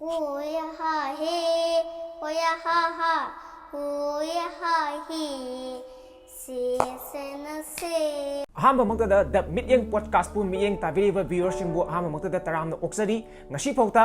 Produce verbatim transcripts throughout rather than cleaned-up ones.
ꯍꯣꯌꯥ ꯍꯥ ꯍꯦ, ꯍꯣꯌꯥ ꯍꯥ ꯍꯥ, ꯍꯣꯌꯥ ꯍꯥ ꯍꯦ, ꯁꯦ ꯁꯦ ꯅ ꯁꯦ꯫ ꯑꯍꯥꯟꯕꯃꯛꯇꯗ ꯗ ꯃꯤꯠꯌꯦꯡ ꯄꯣꯗꯀꯥꯁꯄꯨ ꯃꯤꯠꯌꯦꯡ ꯇꯥꯕꯤꯔꯤꯕ ꯚ꯭ꯌꯨꯋꯔꯁꯤꯡꯕꯨ ꯑꯍꯥꯟꯕꯃꯛꯇꯗ ꯇꯔꯥꯝꯅ ꯑꯣꯛꯆꯔꯤ꯫ ꯉꯁꯤꯐꯥꯎꯗ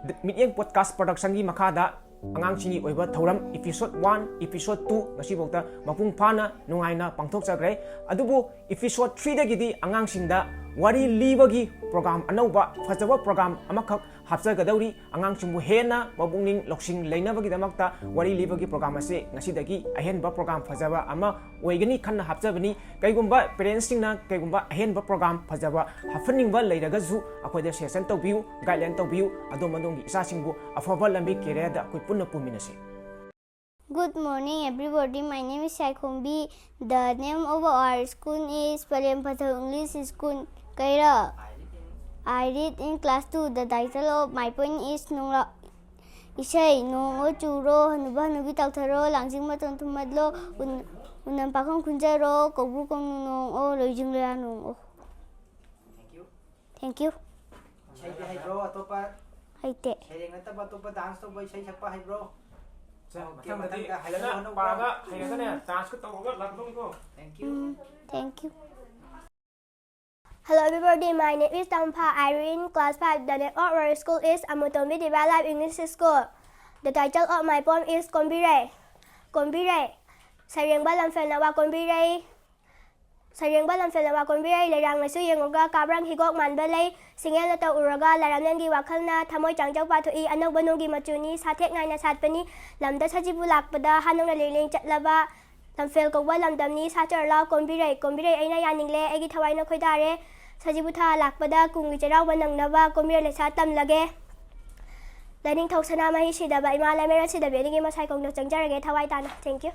ꯗ ꯃꯤꯠꯌꯦꯡ ꯄꯣꯗꯀꯥꯁ ꯄ꯭ꯔꯗꯛꯁꯟꯒꯤ ꯃꯈꯥꯗ ꯑꯉꯥꯡꯁꯤꯡꯒꯤ ꯑꯣꯏꯕ ꯊꯧꯔꯝ episode one, episode two ꯉꯁꯤꯐꯥꯎꯗ ꯃꯄꯨꯡ ꯐꯥꯅ ꯅꯨꯡꯉꯥꯏꯅ ꯄꯥꯡꯊꯣꯛꯆꯈ꯭ꯔꯦ꯫ ꯑꯗꯨꯕꯨ episode threeꯗꯒꯤꯗꯤ ꯑꯉꯥꯡꯁꯤꯡꯗ ꯋꯥꯔꯤ ꯂꯤꯕꯒꯤ ꯄ꯭ꯔꯣꯒ꯭ꯔꯥꯝ ꯑꯅꯧꯕ ꯐꯖꯕ ꯄ꯭ꯔꯣꯒ꯭ꯔꯥꯝ ꯑꯃꯈꯛ ꯍꯥꯞꯆꯒꯗꯧꯔꯤ꯫ ꯑꯉꯥꯡꯁꯤꯡꯕꯨ ꯍꯦꯟꯅ ꯃꯄꯨꯛꯅꯤꯡ ꯂꯧꯁꯤꯡ ꯂꯩꯅꯕꯒꯤꯗꯃꯛꯇ ꯋꯥꯔꯤ ꯂꯤꯕꯒꯤ ꯄ꯭ꯔꯣꯒ꯭ꯔꯥꯝ ꯑꯁꯤ ꯉꯁꯤꯗꯒꯤ ꯑꯍꯦꯟꯕ ꯄ꯭ꯔꯣꯒ꯭ꯔꯥꯝ ꯐꯖꯕ ꯑꯃ ꯑꯣꯏꯒꯅꯤ ꯈꯟꯅ ꯍꯥꯞꯆꯕꯅꯤ꯫ ꯀꯩꯒꯨꯝꯕ ꯄꯦꯔꯦꯟꯁꯁꯤꯡꯅ ꯀꯩꯒꯨꯝꯕ ꯑꯍꯦꯟꯕ ꯄ꯭ꯔꯣꯒ꯭ꯔꯥꯝ ꯐꯖꯕ ꯍꯥꯞꯍꯟꯅꯤꯡꯕ ꯂꯩꯔꯒꯁꯨ ꯑꯩꯈꯣꯏꯗ ꯁꯖꯦꯁꯟ ꯇꯧꯕꯤꯌꯨ, ꯒꯥꯏꯗꯂꯥꯏꯟ ꯇꯧꯕꯤꯌꯨ꯫ ꯑꯗꯣꯝ ꯑꯗꯣꯝꯒꯤ ꯏꯆꯥꯁꯤꯡꯕꯨ ꯑꯐꯕ ꯂꯝꯕꯤ ꯀꯦꯔꯤꯌꯔꯗ ꯑꯩꯈꯣꯏ ꯄꯨꯟꯅ ꯄꯨꯃꯤꯟꯅꯁꯤ꯫ Good morning, everybody. My name is Saikhombi. The name of our school is Palem Pathal English School, Kaira. I read in class two. The title of my poem is Nungla. ꯏꯁꯩ꯫ ꯅꯣꯡ ꯑꯣ ꯆꯨꯔꯣ, ꯍꯅꯨꯕ ꯍꯅꯨꯕꯤ ꯇꯥꯎꯊꯔꯣ, ꯂꯥꯡꯖꯤꯡ ꯃꯇꯣꯟ ꯊꯨꯝꯍꯠꯂꯣ, ꯎꯟ-, ꯎꯅꯝ ꯄꯥꯈꯪ ꯈꯨꯟꯖꯔꯣ, ꯀꯧꯕ꯭ꯔꯨ ꯀꯧꯅꯨ ꯅꯣꯡ ꯑꯣ, ꯂꯣꯏꯖꯤꯡ ꯂꯣꯌꯥ ꯅꯣꯡ ꯑꯣ꯫ Thank you. ꯏꯁꯩꯗꯤ ꯍꯩꯕ꯭ꯔꯣ? ꯑꯇꯣꯞꯄ ꯍꯩꯇꯦ꯫ ꯁꯩꯔꯦꯡ ꯅꯠꯇꯕ ꯑꯇꯣꯞꯄ ꯗꯥꯟꯁ ꯇꯧꯕ, ꯏꯁꯩ ꯁꯛꯄ ꯍꯩꯕ꯭ꯔꯣ? ꯁꯦ, Okay, ꯃꯊꯪꯗꯗꯤ ꯃꯊꯪꯗ ꯍꯩꯔꯒ ꯐꯖꯅ ꯍꯣꯠꯅꯧꯀꯣ꯫ ꯄꯥꯔꯒ ꯍꯩꯔꯒꯅꯦ ꯗꯥꯟꯁꯀ ꯇꯧꯔꯒ ꯂꯥꯛꯀꯗꯧꯅꯤꯀꯣ꯫ Thank you. Thank you. Hello everybody, my name is Tampha. I read in class five. The name of our school is Amutombi Divya Life English School. The title of my poem is Kombirei. Kombirei. ꯁꯩꯔꯦꯡꯕ ꯂꯝꯐꯦꯜꯅ ꯋꯥ ꯀꯣꯟꯕꯤꯔꯩ꯫ ꯁꯩꯔꯦꯡꯕ ꯂꯝꯐꯦꯜꯅ ꯋꯥ ꯀꯣꯟꯕꯤꯔꯩ꯫ ꯂꯩꯔꯥꯡꯅꯁꯨ ꯌꯦꯡꯉꯨꯒ ꯀꯥꯕ꯭ꯔꯪ ꯍꯤꯒꯣꯛ ꯃꯥꯟꯕ ꯂꯩ꯫ ꯁꯤꯡꯍꯦꯜꯅ ꯇꯧꯔꯨꯔꯒ ꯂꯥꯏꯔꯝꯂꯦꯟꯒꯤ ꯋꯥꯈꯜꯅ ꯊꯃꯣꯏ ꯆꯥꯡꯖꯧ ꯄꯥꯊꯣꯛꯏ꯫ ꯑꯅꯧꯕ ꯅꯣꯡꯒꯤ ꯃꯆꯨꯅꯤ ꯁꯥꯊꯦꯛ ꯅꯥꯏꯅ ꯁꯥꯠꯄꯅꯤ꯫ ꯂꯝꯗ ꯁꯖꯤꯕꯨ ꯂꯥꯛꯄꯗ ꯍꯥ ꯅꯣꯡꯅ ꯂꯦꯡꯂꯦꯡ ꯆꯠꯂꯕ ꯂꯝꯐꯦꯜ ꯀꯧꯕ ꯂꯝꯗꯝꯅꯤ꯫ ꯁꯥꯆꯔꯂꯥꯎ ꯀꯣꯝꯕꯤꯔꯩ꯫ ꯀꯣꯝꯕꯤꯔꯩ ꯑꯩꯅ ꯌꯥꯅꯤꯡꯂꯦ꯫ ꯑꯩꯒꯤ ꯊꯋꯥꯏꯅ ꯈꯣꯏꯗꯥꯔꯦ꯫ ꯁꯖꯤꯕꯨ ꯊꯥ ꯂꯥꯛꯄꯗ ꯀꯨꯝꯒꯤ ꯆꯩꯔꯥꯎꯕ ꯅꯪꯅꯕ ꯀꯣꯝꯕꯤꯔꯩ ꯂꯩꯁꯥ ꯇꯝꯂꯒꯦ꯫ ꯂꯥꯏꯅꯤꯡꯊꯧ ꯁꯅꯥꯃꯍꯤ ꯁꯤꯗꯕ ꯏꯃꯥ ꯂꯩꯃꯔꯦꯜ ꯁꯤꯗꯕꯤ ꯑꯅꯤꯒꯤ ꯃꯁꯥꯏ ꯀꯣꯡꯗ ꯆꯪꯖꯔꯒꯦ ꯊꯋꯥꯏ ꯇꯥꯅ꯫ Thank you꯫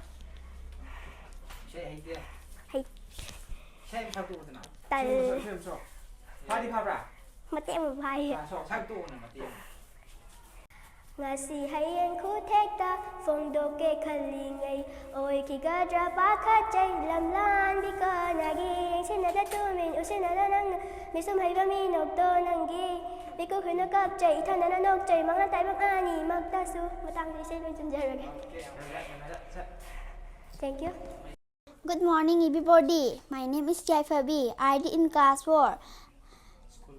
ꯏꯁꯩ ꯍꯩꯇꯦ꯫ ꯍꯩ꯫ ꯏꯁꯩ ꯑꯃ ꯁꯛꯇꯣꯛꯎꯗꯅ꯫ ꯇꯜ꯫ ꯏꯁꯩ ꯑꯃ ꯁꯛꯑꯣ꯫ ꯐꯥꯗꯤ ꯐꯥꯕ꯭ꯔꯥ? ꯃꯇꯦꯛ ꯑꯃ ꯐꯥꯏꯌꯦ꯫ ꯑꯥ, ꯁꯛ-, ꯁꯛꯇꯣꯛꯎꯅ ꯃꯇꯦꯛ ꯑꯃ꯫ ꯉꯁꯤ ꯍꯌꯦꯡ ꯈꯨꯊꯦꯛꯇ ꯐꯣꯡꯗꯣꯛꯀꯦ ꯈꯜꯂꯤꯉꯩ, ꯑꯣꯏꯈꯤꯒꯗ꯭ꯔꯥ ꯄꯥꯈꯠꯆꯩ꯫ ꯂꯝꯂꯥꯟꯕꯤ ꯀꯅꯥꯒꯤ ꯌꯦꯡꯁꯤꯟꯅꯗ ꯇꯨꯃꯤꯟ ꯎꯁꯤꯟꯅꯗ ꯅꯪꯅ ꯃꯤꯁꯨꯝ ꯍꯩꯕ ꯃꯤꯅꯣꯛꯇꯣ ꯅꯪꯒꯤ ꯃꯤꯀꯨꯞ ꯍꯨꯏꯅ ꯀꯞꯆꯩ꯫ ꯏꯊꯟꯗꯅ ꯅꯣꯛꯆꯩ ꯃꯪꯂꯥꯟ ꯇꯥꯏꯕꯪ ꯑꯅꯤꯃꯛꯇꯁꯨ꯫ ꯃꯇꯥꯡꯗ ꯏꯁꯩ ꯂꯣꯏꯁꯤꯟꯖꯔꯒꯦ꯫ Thank you. Good morning, everybody. My name is Yaifabi. I read in class four.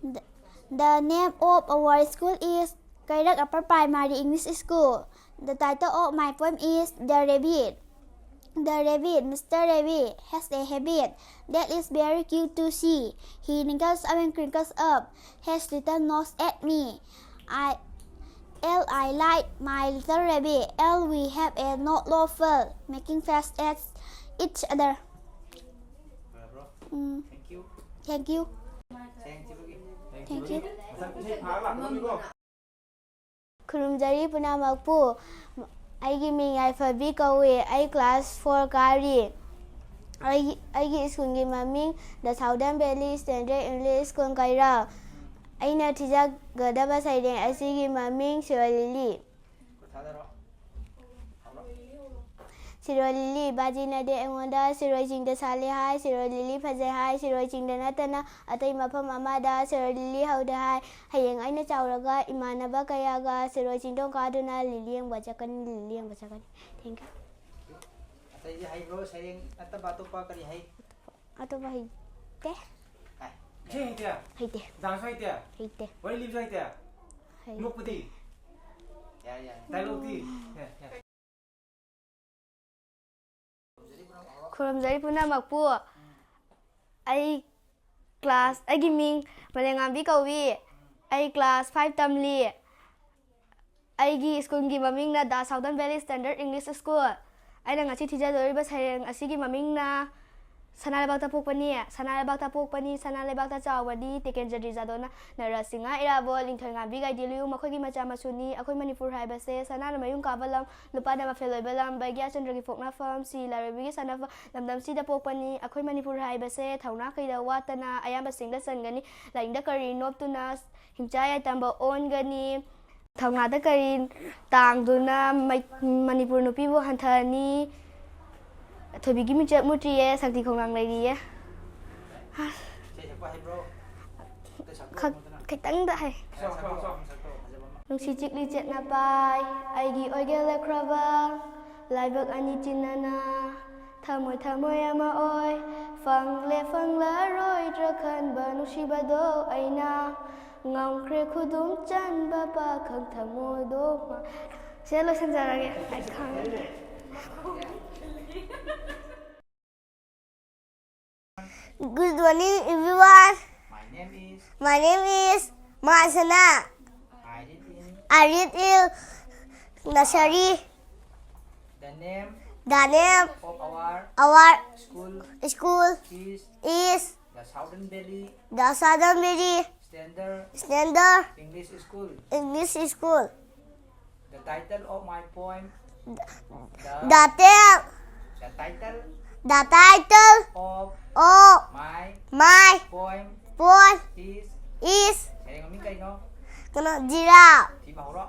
The, the name of our school is Kairak Upper Primary English School. The title of my poem is The Rabbit. The rabbit, Mister Rabbit, has a habit that is very cute to see. He wrinkles up and crinkles up, his little nose at me. I, L, I like my little rabbit. L, we have a not loafer making fast at each other. Um. Thank you. Thank you. ꯈꯨꯔꯨꯝꯖꯔꯤ ꯄꯨꯝꯅꯃꯛꯄꯨ꯫ ꯑꯩꯒꯤ ꯃꯤꯡ ꯌꯥꯏꯐꯕꯤ ꯀꯧꯏ꯫ ꯑꯩ class four ꯀꯥꯔꯤ꯫ ꯑꯩꯒꯤ, ꯑꯩꯒꯤ ꯁ꯭ꯀꯨꯜꯒꯤ ꯃꯃꯤꯡ The Southern Valley Standard English School, ꯀꯩꯔꯛ꯫ ꯑꯩꯅ ꯊꯤꯖꯒꯗꯕ ꯁꯩꯔꯦꯡ ꯑꯁꯤꯒꯤ ꯃꯃꯤꯡ ꯁꯤꯔꯣꯏ ꯂꯤꯂꯤ꯫ ꯁꯤꯔꯣꯏ ꯂꯤꯂꯤ, ꯕꯥꯖꯤꯅꯗꯤ ꯑꯩꯉꯣꯟꯗ ꯁꯤꯔꯣꯏ ꯆꯤꯡꯗ ꯁꯥꯠꯂꯦ ꯍꯥꯏ, ꯁꯤꯔꯣꯏ ꯂꯤꯂꯤ ꯐꯖꯩ ꯍꯥꯏ, ꯁꯤꯔꯣꯏ ꯆꯤꯡꯗ ꯅꯠꯇꯅ ꯑꯇꯩ ꯃꯐꯝ ꯑꯃꯗ ꯁꯤꯔꯣꯏ ꯂꯤꯂꯤ ꯍꯧꯗꯦ ꯍꯥꯏ꯫ ꯍꯌꯦꯡ ꯑꯩꯅ ꯆꯥꯎꯔꯒ ꯏꯃꯥꯟꯅꯕ ꯀꯌꯥꯒ ꯁꯤꯔꯣꯏ ꯆꯤꯡꯗꯣꯡ ꯀꯥꯗꯨꯅ ꯂꯤꯂꯤ ꯌꯦꯡꯕ ꯆꯠꯀꯅꯤ, ꯂꯤꯂꯤ ꯌꯦꯡꯕ ꯆꯠꯀꯅꯤ꯫ Thank you. ꯑꯇꯩꯗꯤ ꯍꯩꯕ꯭ꯔꯣ? ꯁꯩꯔꯦꯡ ꯅꯠꯇꯕ ꯑꯇꯣꯞꯄ ꯀꯔꯤ ꯍꯩ? ꯑꯇꯣꯞꯄ ꯍꯩꯇꯦ꯫ ꯍꯥꯏ꯫ ꯏꯁꯩ ꯍꯩꯇꯦ? ꯍꯩꯇꯦ꯫ Dance ꯍꯩꯇꯦ? ꯍꯩꯇꯦ꯫ ꯋꯥꯔꯤ ꯂꯤꯕꯁꯨ ꯍꯩꯇꯦ? ꯍꯩ- ꯅꯣꯛꯄꯗꯤ? ꯌꯥꯔꯦ, ꯌꯥꯔꯦ꯫ Dialogue ꯗꯤ? ꯌꯥꯔꯦ, ꯌꯥꯔꯦ꯫ ꯈꯨꯔꯨꯝꯖꯔꯤ ꯄꯨꯝꯅꯃꯛꯄꯨ꯫ ꯑꯩ class, ꯑꯩꯒꯤ ꯃꯤꯡ ꯃꯂꯦꯉꯥꯝꯕꯤ ꯀꯧꯏ꯫ ꯑꯩ class five ꯇꯝꯂꯤ꯫ ꯑꯩꯒꯤ ꯁ꯭ꯀꯨꯜꯒꯤ ꯃꯃꯤꯡꯅ The Southern Valley Standard English School꯫ ꯑꯩꯅ ꯉꯁꯤ ꯊꯤꯖꯗꯧꯔꯤꯕ ꯁꯩꯔꯦꯡ ꯑꯁꯤꯒꯤ ꯃꯃꯤꯡꯅ ꯁꯅꯥ ꯂꯩꯕꯥꯛꯇ ꯄꯣꯛꯄꯅꯤ, ꯁꯅꯥ ꯂꯩꯕꯥꯛꯇ ꯄꯣꯛꯄꯅꯤ, ꯁꯅꯥ ꯂꯩꯕꯥꯛꯇ ꯆꯥꯎꯕꯅꯤ꯫ ꯇꯦꯀꯦꯟꯗ꯭ꯔ ꯗꯤꯖꯥꯗꯣꯅ ꯅꯔꯁꯤꯡꯍ ꯏꯔꯥꯕꯣꯠ, ꯂꯤꯡꯊꯣꯏꯉꯥꯝꯕꯤ ꯒꯥꯏꯗꯤꯂꯤꯌꯨ, ꯃꯈꯣꯏꯒꯤ ꯃꯆꯥ ꯃꯁꯨꯅꯤ꯫ ꯑꯩꯈꯣꯏ ꯃꯅꯤꯄꯨꯔ ꯍꯥꯏꯕꯁꯦ ꯁꯅꯥꯅ ꯃꯌꯨꯝ ꯀꯥꯕ ꯂꯝ, ꯂꯨꯄꯥꯅ ꯃꯐꯦꯜ ꯑꯣꯏꯕ ꯂꯝ, ꯕꯩꯒ꯭ꯌꯥꯆꯟꯗ꯭ꯔꯒꯤ ꯄꯣꯛꯅꯐꯝ, ꯁꯤ ꯂꯥꯏꯔꯦꯝꯕꯤꯒꯤ ꯁꯥꯟꯅꯐꯝ, ꯂꯝꯗꯝꯁꯤꯗ ꯄꯣꯛꯄꯅꯤ꯫ ꯑꯩꯈꯣꯏ ꯃꯅꯤꯄꯨꯔ ꯍꯥꯏꯕꯁꯦ ꯊꯧꯅꯥ ꯀꯩꯗ ꯋꯥꯠꯇꯅ ꯑꯌꯥꯝꯕꯁꯤꯡꯗ ꯆꯟꯒꯅꯤ꯫ ꯂꯥꯏꯅꯤꯡꯗ ꯀꯔꯤ ꯅꯣꯞꯇꯨꯅ ꯍꯤꯡꯆꯥ ꯌꯥꯏꯇꯝꯕ ꯑꯣꯟꯒꯅꯤ꯫ ꯊꯧꯅꯥꯗ ꯀꯔꯤ ꯇꯥꯡꯗꯨꯅ ꯃꯩ-, ꯃꯅꯤꯄꯨꯔ ꯅꯨꯄꯤꯕꯨ ꯍꯟꯊꯍꯟꯅꯤ? ꯊꯣꯏꯕꯤꯒꯤ ꯃꯤꯡꯆꯠ ꯃꯨꯠꯇ꯭ꯔꯤꯌꯦ, ꯁꯛꯇꯤ ꯈꯣꯡꯅꯥꯡ ꯂꯩꯔꯤꯌꯦ꯫ ꯈꯛ-, ꯈꯤꯇꯪꯗ ꯍꯩ꯫ ꯅꯨꯡꯁꯤ ꯆꯤꯛꯂꯤ ꯆꯦꯠꯅ ꯄꯥꯏ, ꯑꯩꯒꯤ ꯑꯣꯏꯒꯦ ꯂꯦꯞꯈ꯭ꯔꯕ ꯂꯥꯏꯕꯛ ꯑꯅꯤ ꯆꯤꯟꯅꯅ꯫ ꯊꯃꯣꯏ ꯊꯃꯣꯏ ꯑꯃ ꯑꯣꯏ, ꯐꯪꯂꯦ ꯐꯪꯂꯔꯣꯏꯗ꯭ꯔꯥ ꯈꯟꯕ ꯅꯨꯡꯁꯤꯕꯗꯣ ꯑꯩꯅ꯫ ꯉꯝꯈ꯭ꯔꯦ ꯈꯨꯗꯨꯝ ꯆꯟꯕ ꯄꯥꯈꯪ ꯊꯃꯣꯏꯗꯣ ꯃꯥ-, ꯁꯤꯗ ꯂꯣꯏꯁꯤꯟꯖꯔꯒꯦ꯫ ꯑꯩ ꯈꯪꯗ꯭ꯔꯦ꯫ Good morning, everyone. My name is. My name is Mahasana. I read in. I read in nursery. The name. The name. Of our. Our. School. School. Is. Is. The Southern Valley. The Southern Valley. Standard. Standard. English School. English School. The title of my poem. The. The title. The title. The title. Of. Of. My. My. Poem. Poem. Is. Is. ꯁꯩꯔꯦꯡ ꯃꯃꯤꯡ ꯀꯔꯤꯅꯣ? ꯀꯩꯅꯣ, giraffe꯫ ꯊꯤꯕ ꯍꯧꯔꯣ꯫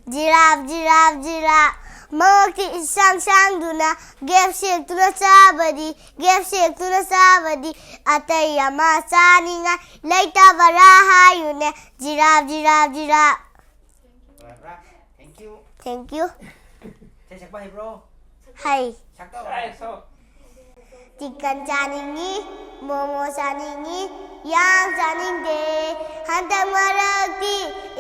Giraffe, giraffe, giraffe꯫ ꯃꯉꯛꯇꯤ ꯏꯁꯥꯡ ꯁꯥꯡꯗꯨꯅ, gap ꯁꯦꯛꯇꯨꯅ ꯆꯥꯕꯗꯤ, gap ꯁꯦꯛꯇꯨꯅ ꯆꯥꯕꯗꯤ, ꯑꯇꯩ ꯑꯃ ꯆꯥꯅꯤꯡꯉꯥꯏ ꯂꯩꯇꯕꯔꯥ ꯍꯥꯏꯌꯨꯅꯦ꯫ Giraffe, giraffe, giraffe꯫ ꯂꯣꯏꯔꯕ꯭ꯔꯥ? Thank you꯫ Thank you꯫ ꯏꯁꯩ ꯁꯛꯄ ꯍꯩꯕ꯭ꯔꯣ? ꯍꯩ꯫ ꯁꯛꯇꯧꯔꯣ? ꯆꯤꯛꯀꯟ ꯆꯥꯅꯤꯡꯉꯤ, ꯃꯣꯃꯣ ꯆꯥꯅꯤꯡꯉꯤ, ꯌꯥꯝ ꯆꯥꯅꯤꯡꯗꯦ꯫ ꯍꯟꯗꯛ ꯃꯔꯛꯇꯤ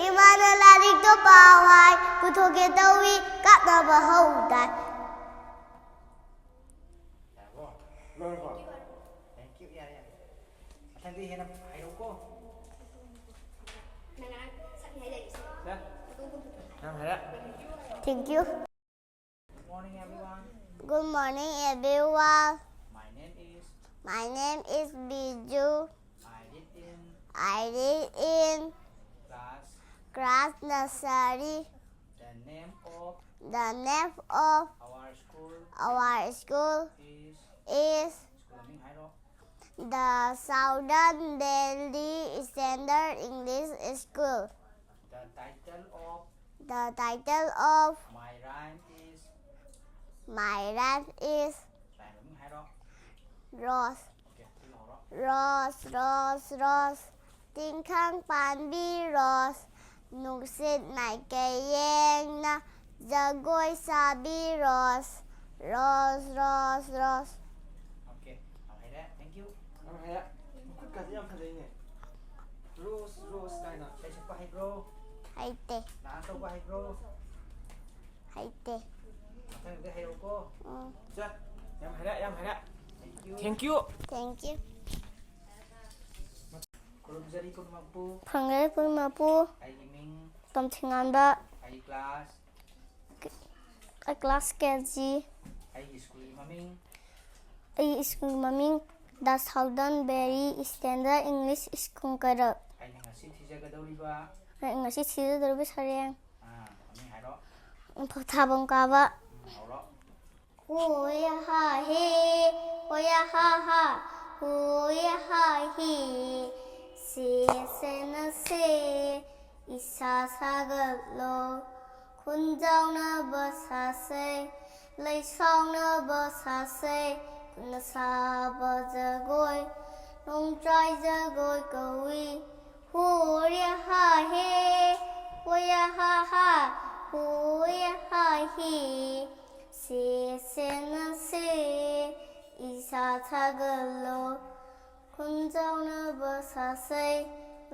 ꯏꯃꯥꯅ ꯂꯥꯏꯔꯤꯛꯇꯣ ꯄꯥꯎ ꯍꯥꯏ, ꯄꯨꯊꯣꯛꯀꯦ ꯇꯧꯏ, ꯀꯥꯞꯅꯕ ꯍꯧꯗꯥꯏ꯫ ꯌꯥꯔꯕꯣ? ꯂꯣꯏꯔꯕꯣ? Thank you, ꯌꯥꯔꯦ, ꯌꯥꯔꯦ꯫ ꯃꯊꯪꯗꯤ ꯍꯦꯟꯅ ꯍꯩꯔꯛꯎꯀꯣ꯫ ꯁꯦ꯫ ꯅꯪ ꯍꯥꯏꯔꯦ꯫ Thank you꯫ Good morning, everyone. Good morning, everyone. My name is. My name is Biju. I read in. I read in. Class. Class nursery. The name of. The name of. Our school. Our school. Is. Is. School ꯃꯃꯤꯡ ꯍꯥꯏꯔꯣ꯫ The Southern Valley Standard English School. The title of. The title of my rhyme is, my rhyme is rhyme ꯃꯃꯤꯡ ꯍꯥꯏꯔꯣ꯫ Rose. Okay, ꯁꯤ ꯂꯧꯍꯧꯔꯣ꯫ Rose, rose, rose, ꯇꯤꯡꯈꯪ ꯄꯥꯟꯕꯤ rose, ꯅꯨꯡꯁꯤꯠ ꯃꯥꯏꯀꯩ ꯌꯦꯡꯅ ꯖꯒꯣꯏ ꯁꯥꯕꯤ rose, rose, rose, rose꯫ Okay, ꯌꯥꯝ ꯍꯩꯔꯦ꯫ Thank you꯫ ꯌꯥꯝ ꯍꯩꯔꯦ꯫ ꯃꯈꯨꯠꯀꯁꯦ ꯌꯥꯝ ꯐꯖꯩꯅꯦ꯫ Rose, rose ꯀꯥꯏꯅ꯫ ꯏꯁꯩ ꯁꯛꯄ ꯍꯩꯕ꯭ꯔꯣ? ꯍꯩꯇꯦ꯫ Dance ꯇꯧꯕ ꯍꯩꯕ꯭ꯔꯣ? ꯍꯩꯇꯦ꯫ ꯃꯊꯪꯗꯤ ꯍꯩꯔꯛꯎꯀꯣ꯫ ꯎꯝ꯫ ꯆꯦ, ꯌꯥꯝ ꯍꯩꯔꯦ, ꯌꯥꯝ ꯍꯩꯔꯦ꯫ Thank you꯫ Thank you꯫ Thank you꯫ ꯈꯨꯔꯨꯝꯖꯔꯤ ꯄꯨꯝꯅꯃꯛꯄꯨ꯫ ꯐꯪꯖꯔꯤ ꯄꯨꯝꯅꯃꯛꯄꯨ꯫ ꯑꯩꯒꯤ ꯃꯤꯡ ꯇꯣꯝꯊꯤꯉꯥꯟꯕ꯫ ꯑꯩ class꯫ ꯑꯩ class K G꯫ ꯑꯩꯒꯤ ꯁ꯭ꯀꯨꯜꯒꯤ ꯃꯃꯤꯡ꯫ ꯑꯩ ꯁ꯭ꯀꯨꯜ ꯃꯃꯤꯡ The Southern Valley Standard English School ꯀꯩꯔꯛ꯫ ꯑꯩꯅ ꯉꯁꯤ ꯊꯤꯖꯒꯗꯧꯔꯤꯕ꯫ ꯑꯩ ꯉꯁꯤ ꯊꯤꯖꯗꯧꯔꯤꯕ ꯁꯩꯔꯦꯡ꯫ ꯑꯥ, ꯃꯃꯤꯡ ꯍꯥꯏꯔꯣ꯫ ꯊꯥꯕꯝ ꯀꯥꯕ꯫ ꯎꯝ, ꯍꯧꯔꯣ꯫ ꯍꯣꯌꯥ ꯍꯥ ꯍꯦ, ꯍꯣꯌꯥ ꯍꯥ ꯍꯥ, ꯍꯣꯌꯥ ꯍꯥ ꯍꯦ꯫ ꯁꯦ ꯁꯦꯅ ꯁꯦ, ꯏꯁꯥ ꯁꯥꯒꯠꯂꯣ꯫ ꯈꯨꯟꯖꯥꯎꯅꯕ ꯁꯥꯁꯦ, ꯂꯩꯁꯥꯎꯅꯕ ꯁꯥꯁꯦ, ꯈꯨꯠꯅ ꯁꯥꯕ ꯖꯒꯣꯏ, ꯅꯣꯡꯖ꯭ꯔꯥꯏ ꯖꯒꯣꯏ ꯀꯧꯏ꯫ ꯍꯣꯌꯥ ꯍꯥ ꯍꯦ, ꯍꯣꯌꯥ ꯍꯥ ꯍꯥ, ꯍꯣꯌꯥ ꯍꯥ ꯍꯦ꯫ ꯁꯦ ꯁꯦꯅ ꯁꯦ, ꯏꯁꯥ ꯁꯥꯒꯠꯂꯣ꯫ ꯈꯨꯟꯖꯥꯎꯅꯕ ꯁꯥꯁꯩ,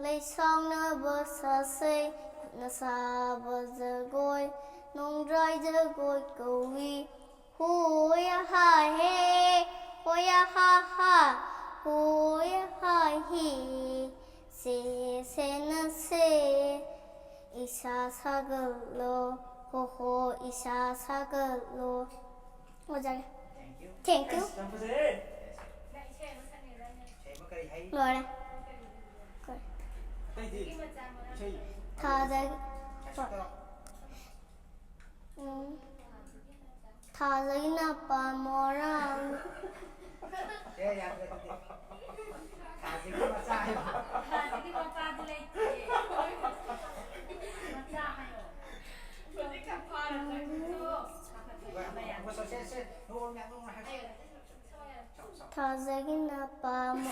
ꯂꯩꯁꯥꯎꯅꯕ ꯁꯥꯁꯩ, ꯈꯨꯠꯅ ꯁꯥꯕ ꯖꯒꯣꯏ, ꯅꯣꯡꯖ꯭ꯔꯥꯏ ꯖꯒꯣꯏ ꯀꯧꯏ꯫ ꯍꯣꯌꯥ ꯍꯥ ꯍꯦ, ꯍꯣꯌꯥ ꯍꯥ ꯍꯥ, ꯍꯣꯌꯥ ꯍꯥ ꯍꯤ꯫ ꯁꯦ ꯁꯦꯅ ꯁꯦ, ꯏꯁꯥ ꯁꯥꯒꯠꯂꯣ, ꯍꯣ ꯍꯣ, ꯏꯁꯥ ꯁꯥꯒꯠꯂꯣ꯫ ꯑꯣꯖꯥꯒꯤ꯫ Thank you꯫ Thank you꯫ ꯑꯁ, ꯌꯥꯝ ꯐꯖꯩꯌꯦ꯫ ꯂꯣꯏꯔꯦ꯫ ꯑꯇꯩꯗꯤ ꯏꯁꯩ ꯊꯥꯖꯒꯤ꯫ ꯎꯝ꯫ ꯊꯥꯖꯒꯤꯅ ꯄꯥꯝꯃꯣꯔꯥꯡ꯫ ꯑꯦ, ꯌꯥꯗ꯭ꯔꯦ ꯑꯗꯨꯗꯤ꯫ ꯊꯥꯖꯒꯤ ꯃꯆꯥ ꯍꯥꯏꯕ꯫ ꯊꯥꯖꯒꯤ ꯃꯆꯥꯗꯤ ꯂꯩꯇꯦ꯫ ꯃꯆꯥ ꯍꯥꯏꯌꯣ꯫ ꯊꯥꯖꯒꯤꯅ ꯄꯥꯝꯃꯣ꯫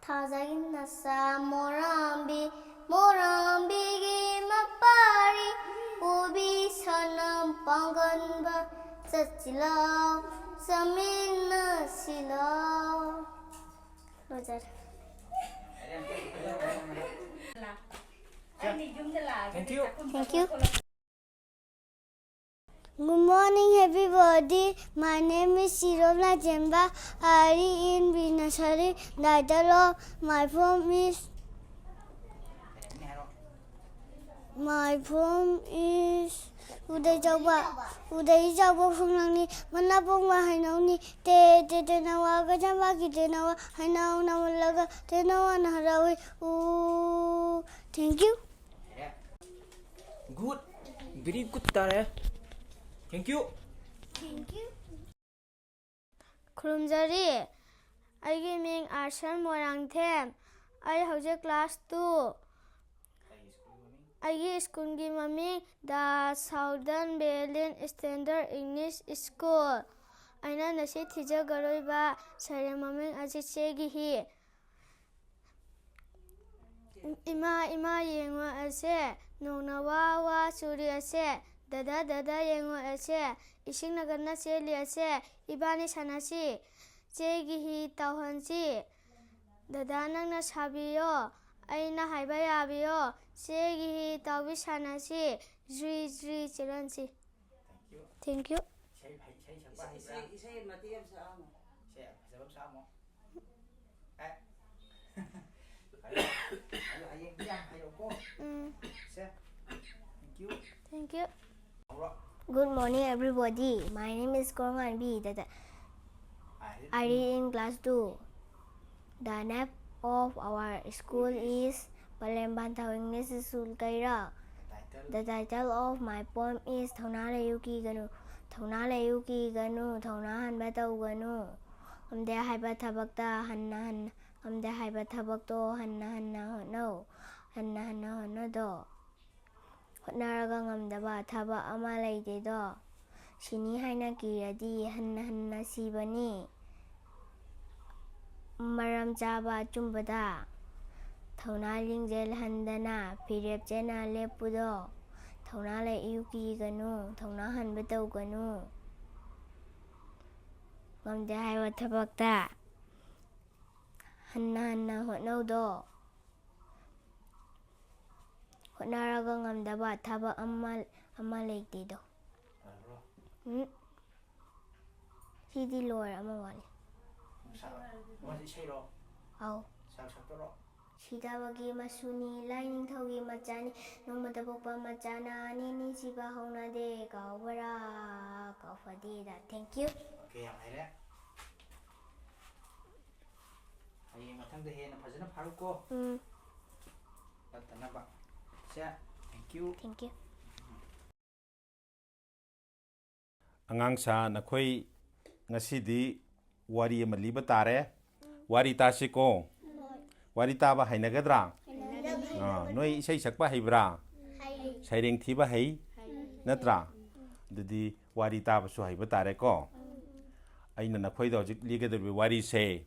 ꯊꯥꯖꯒꯤꯅ ꯁꯥ ꯃꯣꯔꯥꯝꯕꯤ, ꯃꯣꯔꯥꯝꯕꯤꯒꯤ ꯃꯄꯥꯔꯤ ꯄꯨꯕꯤ ꯁꯅꯝ ꯄꯥꯡꯒꯟꯕ ꯆꯠꯁꯤꯜꯂꯣ, ꯆꯠꯃꯤꯟꯅꯁꯤꯜꯂꯣ꯫ ꯂꯣꯏꯖꯔꯦ꯫ Thank you. Thank you. Good morning, everybody. My name is Sirom Lajemba. I read in pre-nursery. Title of my poem is, my poem is Uday Chauba. Uday Chauba ꯈꯣꯡꯅꯥꯡꯅꯤ, ꯃꯅꯥ ꯄꯣꯡꯕ ꯍꯩꯅꯧꯅꯤ꯫ ꯇꯦ ꯇꯦ ꯇꯦꯅꯋꯥ, ꯀꯩꯊꯦꯜ ꯄꯥꯠꯀꯤ ꯇꯦꯅꯋꯥ, ꯍꯩꯅꯧꯅ ꯃꯨꯜꯂꯒ ꯇꯦꯅꯋꯥꯅ ꯍꯔꯥꯎꯏ꯫ ꯎ, thank you. Good. Very good ꯇꯥꯔꯦ꯫ Thank you. ꯈꯨꯔꯨꯝꯖꯔꯤ꯫ ꯑꯩꯒꯤ ꯃꯤꯡ ꯑꯥꯔꯁꯟ ꯃꯣꯏꯔꯥꯡꯊꯦꯝ꯫ ꯑꯩ ꯍꯧꯖꯤꯛ class two꯫ ꯑꯩꯒꯤ ꯁ꯭ꯀꯨꯜꯒꯤ ꯃꯃꯤꯡ The Southern Valley Standard English School꯫ ꯑꯩꯅ ꯉꯁꯤ ꯊꯤꯖꯒꯗꯧꯔꯤꯕ ꯁꯩꯔꯦꯡ ꯃꯃꯤꯡ ꯑꯁꯤ ꯆꯦꯒꯤ ꯍꯤ꯫ ꯏꯃꯥ, ꯏꯃꯥ ꯌꯦꯡꯉꯣ ꯑꯁꯦ, ꯅꯣꯡꯅ ꯋꯥ ꯋꯥ ꯆꯨꯔꯤ ꯑꯁꯦ꯫ ꯗꯗꯥ, ꯗꯗꯥ ꯌꯦꯡꯉꯣ ꯑꯁꯦ, ꯏꯁꯤꯡꯅ ꯀꯟꯅ ꯆꯦꯜꯂꯤ ꯑꯁꯦ꯫ ꯏꯕꯥꯅꯤ ꯁꯥꯟꯅꯁꯤ, ꯆꯦꯒꯤ ꯍꯤ ꯇꯥꯎꯍꯟꯁꯤ꯫ ꯗꯗꯥ ꯅꯪꯅ ꯁꯥꯕꯤꯌꯣ, ꯑꯩꯅ ꯍꯥꯏꯕ ꯌꯥꯕꯤꯌꯣ꯫ ꯆꯦꯒꯤ ꯍꯤ ꯇꯥꯎꯕꯤ ꯁꯥꯟꯅꯁꯤ, ꯖ꯭ꯔꯤ ꯖ꯭ꯔꯤ ꯆꯦꯜꯍꯟꯁꯤ꯫ Thank you. ꯏꯁꯩ ꯐꯩ, ꯏꯁꯩ ꯁꯛꯄ ꯏꯁꯩ, ꯍꯩꯕ꯭ꯔꯥ? ꯏꯁꯩ, ꯏꯁꯩ ꯃꯇꯦꯛ ꯑꯃ ꯁꯛꯑꯝꯃꯣ꯫ ꯏꯁꯩ ꯐꯖꯕ ꯑꯃ ꯁꯛꯑꯝꯃꯣ꯫ ꯑꯦ꯫ ꯍꯌꯦꯡꯗꯤ ꯌꯥꯝ ꯍꯩꯔꯛꯎꯀꯣ꯫ ꯎꯝ꯫ ꯁꯦ꯫ Thank you. Thank you. ꯍꯧꯔꯣ꯫ Good morning, everybody. My name is Kornganbi. The, the, I read in class two. The name of our school is Palembantao English School, Kaira. The title of my poem is ꯊꯧꯅꯥ ꯂꯩꯌꯨ ꯀꯤꯒꯅꯨ꯫ ꯊꯧꯅꯥ ꯂꯩꯌꯨ ꯀꯤꯒꯅꯨ, ꯊꯧꯅꯥ ꯍꯟꯕ ꯇꯧꯒꯅꯨ꯫ ꯉꯝꯗꯦ ꯍꯥꯏꯕ ꯊꯕꯛꯇ ꯍꯟꯅ ꯍꯟꯅ, ꯉꯝꯗꯦ ꯍꯥꯏꯕ ꯊꯕꯛꯇꯣ ꯍꯟꯅ ꯍꯟꯅ ꯍꯣꯠꯅꯧ, ꯍꯟꯅ ꯍꯟꯅ ꯍꯣꯠꯅꯗꯣ꯫ ꯍꯣꯠꯅꯔꯒ ꯉꯝꯗꯕ ꯊꯕꯛ ꯑꯃ ꯂꯩꯇꯦꯗꯣ꯫ ꯁꯤꯅꯤ ꯍꯥꯏꯅ ꯀꯤꯔꯗꯤ ꯍꯟꯅ ꯍꯟꯅ ꯁꯤꯕꯅꯤ꯫ ꯃꯔꯝ ꯆꯥꯕ ꯑꯆꯨꯝꯕꯗ ꯊꯧꯅꯥ ꯂꯤꯡꯖꯦꯜ ꯍꯟꯗꯅ ꯐꯤꯔꯦꯞ ꯆꯦꯅ ꯂꯦꯞꯄꯨꯗꯣ꯫ ꯊꯧꯅꯥ ꯂꯩꯌꯨ ꯀꯤꯒꯅꯨ, ꯊꯧꯅꯥ ꯍꯟꯕ ꯇꯧꯒꯅꯨ꯫ ꯉꯝꯗꯦ ꯍꯥꯏꯕ ꯊꯕꯛꯇ ꯍꯟꯅ ꯍꯟꯅ ꯍꯣꯠꯅꯧꯗꯣ꯫ ꯍꯣꯠꯅꯔꯒ ꯉꯝꯗꯕ ꯊꯕꯛ ꯑꯃ, ꯑꯃ ꯂꯩꯇꯦꯗꯣ꯫ ꯌꯥꯔꯕ꯭ꯔꯣ? ꯎꯝ꯫ ꯁꯤꯗꯤ ꯂꯣꯏꯔꯦ, ꯑꯃ ꯋꯥꯠꯂꯤ꯫ ꯁꯥꯔꯣ꯫ ꯑꯃꯁꯤ ꯏꯁꯩꯔꯣ? ꯑꯧ꯫ ꯁꯥꯔ ꯁꯛꯇꯣꯔꯣ? ꯁꯤꯗꯕꯒꯤ ꯃꯆꯨꯅꯤ, ꯂꯥꯏꯅꯤꯡꯊꯧꯒꯤ ꯃꯆꯥꯅꯤ, ꯅꯣꯡꯃꯇ ꯄꯣꯛꯄ ꯃꯆꯥꯅ ꯑꯅꯤ ꯑꯅꯤ ꯁꯤꯕ ꯍꯧꯅꯗꯦ, ꯀꯥꯎꯕ꯭ꯔꯥ? ꯀꯥꯎꯐꯗꯦꯗ꯫ Thank you꯫ Okay, ꯌꯥꯝ ꯍꯩꯔꯦ꯫ ꯍꯌꯦꯡ ꯃꯊꯪꯗ ꯍꯦꯟꯅ ꯐꯖꯅ ꯐꯥꯔꯨꯀꯣ꯫ ꯎꯝ꯫ ꯇꯠꯇꯅꯕ꯫ ꯁꯦ, thank you꯫ Thank you꯫ ꯑꯉꯥꯡꯁꯥ, ꯅꯈꯣꯏ ꯉꯁꯤꯗꯤ ꯋꯥꯔꯤ ꯑꯃ ꯂꯤꯕ ꯇꯥꯔꯦ꯫ ꯋꯥꯔꯤ ꯇꯥꯁꯤꯀꯣ? ꯋꯥꯔꯤ ꯇꯥꯕ ꯍꯩꯅꯒꯗ꯭ꯔꯥ? ꯑꯥ, ꯅꯣꯏ ꯏꯁꯩ ꯁꯛꯄ ꯍꯩꯕ꯭ꯔꯥ? ꯁꯩꯔꯦꯡ ꯊꯤꯕ ꯍꯩ? ꯅꯠꯇ꯭ꯔꯥ? ꯑꯗꯨꯗꯤ ꯋꯥꯔꯤ ꯇꯥꯕꯁꯨ ꯍꯩꯕ ꯇꯥꯔꯦꯀꯣ? ꯑꯩꯅ ꯅꯈꯣꯏꯗ ꯍꯧꯖꯤꯛ ꯂꯤꯒꯗꯧꯔꯤꯕ ꯋꯥꯔꯤꯁꯦ,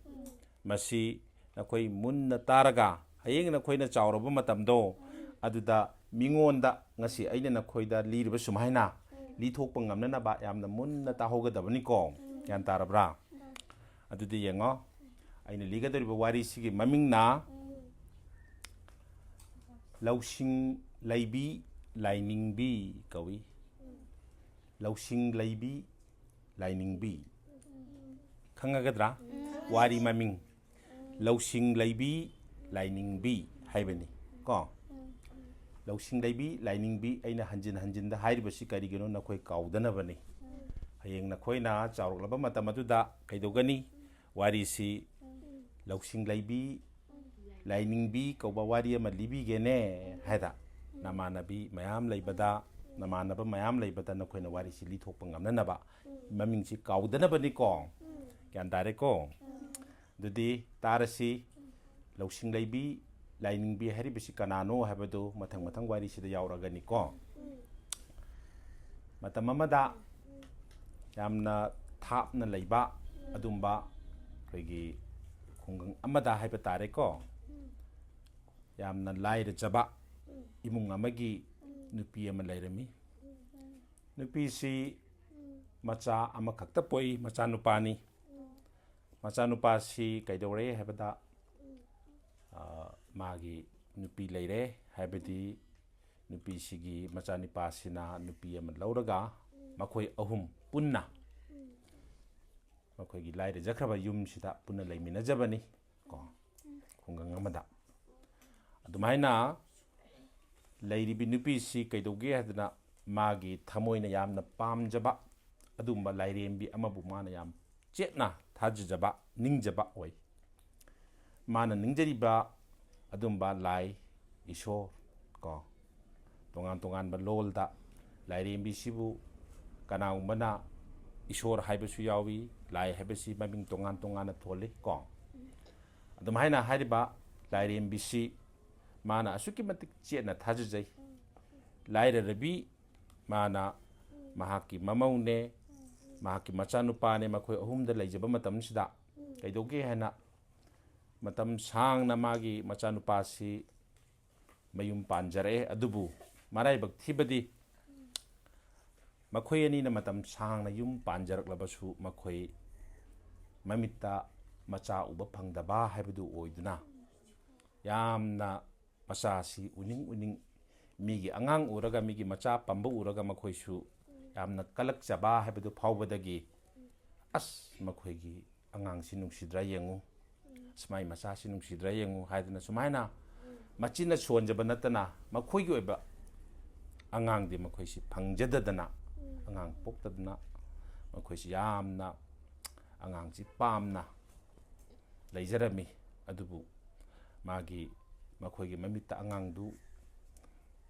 ꯃꯁꯤ ꯅꯈꯣꯏ ꯃꯨꯟꯅ ꯇꯥꯔꯒ, ꯍꯌꯦꯡ ꯅꯈꯣꯏꯅ ꯆꯥꯎꯔꯕ ꯃꯇꯝꯗꯣ, ꯑꯗꯨꯗ ꯃꯤꯉꯣꯟꯗ ꯉꯁꯤ ꯑꯩꯅ ꯅꯈꯣꯏꯗ ꯂꯤꯔꯤꯕ ꯁꯨꯃꯥꯏꯅ ꯂꯤꯊꯣꯛꯄ ꯉꯝꯅꯅꯕ ꯌꯥꯝꯅ ꯃꯨꯟꯅ ꯇꯥꯍꯧꯒꯗꯕꯅꯤꯀꯣ꯫ ꯒ꯭ꯌꯥꯟ ꯇꯥꯔꯕ꯭ꯔꯥ? ꯑꯗꯨꯗꯤ ꯌꯦꯡꯉꯣ, ꯑꯩꯅ ꯂꯤꯒꯗꯧꯔꯤꯕ ꯋꯥꯔꯤꯁꯤꯒꯤ ꯃꯃꯤꯡꯅ ꯂꯧꯁꯤꯡ ꯂꯩꯕꯤ ꯂꯥꯏꯅꯤꯡꯕꯤ ꯀꯧꯏ꯫ ꯂꯧꯁꯤꯡ ꯂꯩꯕꯤ ꯂꯥꯏꯅꯤꯡꯕꯤ꯫ ꯈꯪꯉꯒꯗ꯭ꯔꯥ? ꯋꯥꯔꯤ ꯃꯃꯤꯡ ꯂꯧꯁꯤꯡ ꯂꯩꯕꯤ ꯂꯥꯏꯅꯤꯡꯕꯤ ꯍꯥꯏꯕꯅꯤ ꯀꯣ꯫ ꯂꯧꯁꯤꯡ ꯂꯩꯕꯤ ꯂꯥꯏꯅꯤꯡꯕꯤ ꯑꯩꯅ ꯍꯟꯖꯤꯟ ꯍꯟꯖꯤꯟꯗ ꯍꯥꯏꯔꯤꯕꯁꯤ ꯀꯔꯤꯒꯤꯅꯣ? ꯅꯈꯣꯏ ꯀꯥꯎꯗꯅꯕꯅꯤ꯫ ꯍꯌꯦꯡ ꯅꯈꯣꯏꯅ ꯆꯥꯎꯔꯛꯂꯕ ꯃꯇꯝ ꯑꯗꯨꯗ ꯀꯩꯗꯧꯒꯅꯤ? ꯋꯥꯔꯤꯁꯤ ꯂꯧꯁꯤꯡ ꯂꯩꯕꯤ ꯂꯥꯏꯅꯤꯡꯕꯤ ꯀꯧꯕ ꯋꯥꯔꯤ ꯑꯃ ꯂꯤꯕꯤꯒꯦꯅꯦ ꯍꯥꯏꯗ, ꯅꯃꯥꯟꯅꯕꯤ ꯃꯌꯥꯝ ꯂꯩꯕꯗ, ꯅꯃꯥꯟꯅꯕ ꯃꯌꯥꯝ ꯂꯩꯕꯗ ꯅꯈꯣꯏꯅ ꯋꯥꯔꯤꯁꯤ ꯂꯤꯊꯣꯛꯄ ꯉꯝꯅꯅꯕ, ꯃꯃꯤꯡꯁꯤ ꯀꯥꯎꯗꯅꯕꯅꯤꯀꯣ꯫ ꯒ꯭ꯌꯥꯟ ꯇꯥꯔꯦꯀꯣ? ꯑꯗꯨꯗꯤ ꯇꯥꯔꯁꯤ꯫ ꯂꯧꯁꯤꯡ ꯂꯩꯕꯤ ꯂꯥꯏꯅꯤꯡꯕꯤ ꯍꯥꯏꯔꯤꯕꯁꯤ ꯀꯅꯥꯅꯣ ꯍꯥꯏꯕꯗꯨ ꯃꯊꯪ ꯃꯊꯪ ꯋꯥꯔꯤꯁꯤꯗ ꯌꯥꯎꯔꯛꯑꯒꯅꯤꯀꯣ꯫ ꯃꯇꯝ ꯑꯃꯗ ꯌꯥꯝꯅ ꯊꯥꯞꯅ ꯂꯩꯕ ꯑꯗꯨꯝꯕ ꯑꯩꯈꯣꯏꯒꯤ ꯈꯨꯡꯒꯪ ꯑꯃꯗ ꯍꯥꯏꯕ ꯇꯥꯔꯦꯀꯣ, ꯌꯥꯝꯅ ꯂꯥꯏꯔꯖꯕ ꯏꯃꯨꯡ ꯑꯃꯒꯤ ꯅꯨꯄꯤ ꯑꯃ ꯂꯩꯔꯝꯃꯤ꯫ ꯅꯨꯄꯤꯁꯤ ꯃꯆꯥ ꯑꯃꯈꯛꯇ ꯄꯣꯛꯏ, ꯃꯆꯥꯅꯨꯄꯥꯅꯤ꯫ ꯃꯆꯥꯅꯨꯄꯥꯁꯤ ꯀꯩꯗꯧꯔꯦ ꯍꯥꯏꯕꯗ, ꯑ, ꯃꯥꯒꯤ ꯅꯨꯄꯤ ꯂꯩꯔꯦ, ꯍꯥꯏꯕꯗꯤ ꯅꯨꯄꯤꯁꯤꯒꯤ ꯃꯆꯥꯅꯨꯄꯥꯁꯤꯅ ꯅꯨꯄꯤ ꯑꯃ ꯂꯧꯔꯒ ꯃꯈꯣꯏ ꯑꯍꯨꯝ ꯄꯨꯟꯅ ꯃꯈꯣꯏꯒꯤ ꯂꯥꯏꯔꯖꯈ꯭ꯔꯕ ꯌꯨꯝꯁꯤꯗ ꯄꯨꯟꯅ ꯂꯩꯃꯤꯟꯅꯖꯕꯅꯤ ꯀꯣ, ꯈꯨꯡꯒꯪ ꯑꯃꯗ꯫ ꯑꯗꯨꯃꯥꯏꯅ ꯂꯩꯔꯤꯕꯤ ꯅꯨꯄꯤꯁꯤ ꯀꯩꯗꯧꯒꯦ ꯍꯥꯏꯗꯅ ꯃꯥꯒꯤ ꯊꯃꯣꯏꯅ ꯌꯥꯝꯅ ꯄꯥꯝꯖꯕ ꯑꯗꯨꯒꯨꯝꯕ ꯂꯥꯏꯔꯦꯝꯕꯤ ꯑꯃꯕꯨ ꯃꯥꯅ ꯌꯥꯝ ꯆꯦꯠꯅ ꯊꯥꯖꯖꯕ, ꯅꯤꯡꯖꯕ ꯑꯣꯏ꯫ ꯃꯥꯅ ꯅꯤꯡꯖꯔꯤꯕ ꯑꯗꯨꯝꯕ ꯂꯥꯏ, ꯏꯁꯣꯔ ꯀꯣ, ꯇꯣꯉꯥꯟ ꯇꯣꯉꯥꯟꯕ ꯂꯣꯜꯗ ꯂꯥꯏꯔꯦꯝꯕꯤꯁꯤꯕꯨ ꯀꯅꯥꯒꯨꯝꯕꯅ ꯏꯁꯣꯔ ꯍꯥꯏꯕꯁꯨ ꯌꯥꯎꯏ, ꯂꯥꯏ ꯍꯥꯏꯕꯁꯤ ꯃꯃꯤꯡ ꯇꯣꯉꯥꯟ ꯇꯣꯉꯥꯟꯅ ꯊꯣꯜꯂꯤ ꯀꯣ꯫ ꯑꯗꯨꯝꯍꯥꯏꯅ ꯍꯥꯏꯔꯤꯕ ꯂꯥꯏꯔꯦꯝꯕꯤꯁꯤ ꯃꯥꯅ ꯑꯁꯨꯛꯀꯤ ꯃꯇꯤꯛ ꯆꯦꯠꯅ ꯊꯥꯖꯖꯩ꯫ ꯂꯥꯏꯔꯔꯕꯤ ꯃꯥꯅ ꯃꯍꯥꯛꯀꯤ ꯃꯃꯧꯅꯦ, ꯃꯍꯥꯛꯀꯤ ꯃꯆꯥꯅꯨꯄꯥꯅꯦ, ꯃꯈꯣꯏ ꯑꯍꯨꯝꯗ ꯂꯩꯖꯕ ꯃꯇꯝꯁꯤꯗ ꯀꯩꯗꯧꯒꯦ ꯍꯥꯏꯅ ꯃꯇꯝ ꯁꯥꯡꯅ ꯃꯥꯒꯤ ꯃꯆꯥꯅꯨꯄꯥꯁꯤ ꯃꯌꯨꯝ ꯄꯥꯟꯖꯔꯛꯑꯦ꯫ ꯑꯗꯨꯕꯨ ꯃꯔꯥꯏꯕꯛ ꯊꯤꯕꯗꯤ ꯃꯈꯣꯏ ꯑꯅꯤꯅ ꯃꯇꯝ ꯁꯥꯡꯅ ꯌꯨꯝ ꯄꯥꯟꯖꯔꯛꯂꯕꯁꯨ ꯃꯈꯣꯏ ꯃꯃꯤꯠꯇ ꯃꯆꯥ ꯎꯕ ꯐꯪꯗꯕ ꯍꯥꯏꯕꯗꯨ ꯑꯣꯏꯗꯨꯅ ꯌꯥꯝꯅ ꯃꯆꯥꯁꯤ ꯎꯅꯤꯡ ꯎꯅꯤꯡ, ꯃꯤꯒꯤ ꯑꯉꯥꯡ ꯎꯔꯒ, ꯃꯤꯒꯤ ꯃꯆꯥ ꯄꯝꯕ ꯎꯔꯒ ꯃꯈꯣꯏꯁꯨ ꯌꯥꯝꯅ ꯀꯜꯂꯛꯆꯕ ꯍꯥꯏꯕꯗꯨ ꯐꯥꯎꯕꯗꯒꯤ, "ꯑꯁ, ꯃꯈꯣꯏꯒꯤ ꯑꯉꯥꯡꯁꯤ ꯅꯨꯡꯁꯤꯗ꯭ꯔꯥ ꯌꯦꯡꯉꯨ, ꯑꯁ, ꯃꯥꯏ ꯃꯆꯥꯁꯤ ꯅꯨꯡꯁꯤꯗ꯭ꯔꯥ ꯌꯦꯡꯉꯨ" ꯍꯥꯏꯗꯅ ꯁꯨꯃꯥꯏꯅ ꯃꯆꯤꯟꯅ ꯁꯣꯟꯖꯕ ꯅꯠꯇꯅ ꯃꯈꯣꯏꯒꯤ ꯑꯣꯏꯕ ꯑꯉꯥꯡꯗꯤ ꯃꯈꯣꯏꯁꯤ ꯐꯪꯖꯗꯗꯅ, ꯑꯉꯥꯡ ꯄꯣꯛꯇꯗꯅ ꯃꯈꯣꯏꯁꯤ ꯌꯥꯝꯅ ꯑꯉꯥꯡꯁꯤ ꯄꯥꯝꯅ ꯂꯩꯖꯔꯝꯃꯤ꯫ ꯑꯗꯨꯕꯨ ꯃꯥꯒꯤ, ꯃꯈꯣꯏꯒꯤ ꯃꯃꯤꯠꯇ ꯑꯉꯥꯡꯗꯨ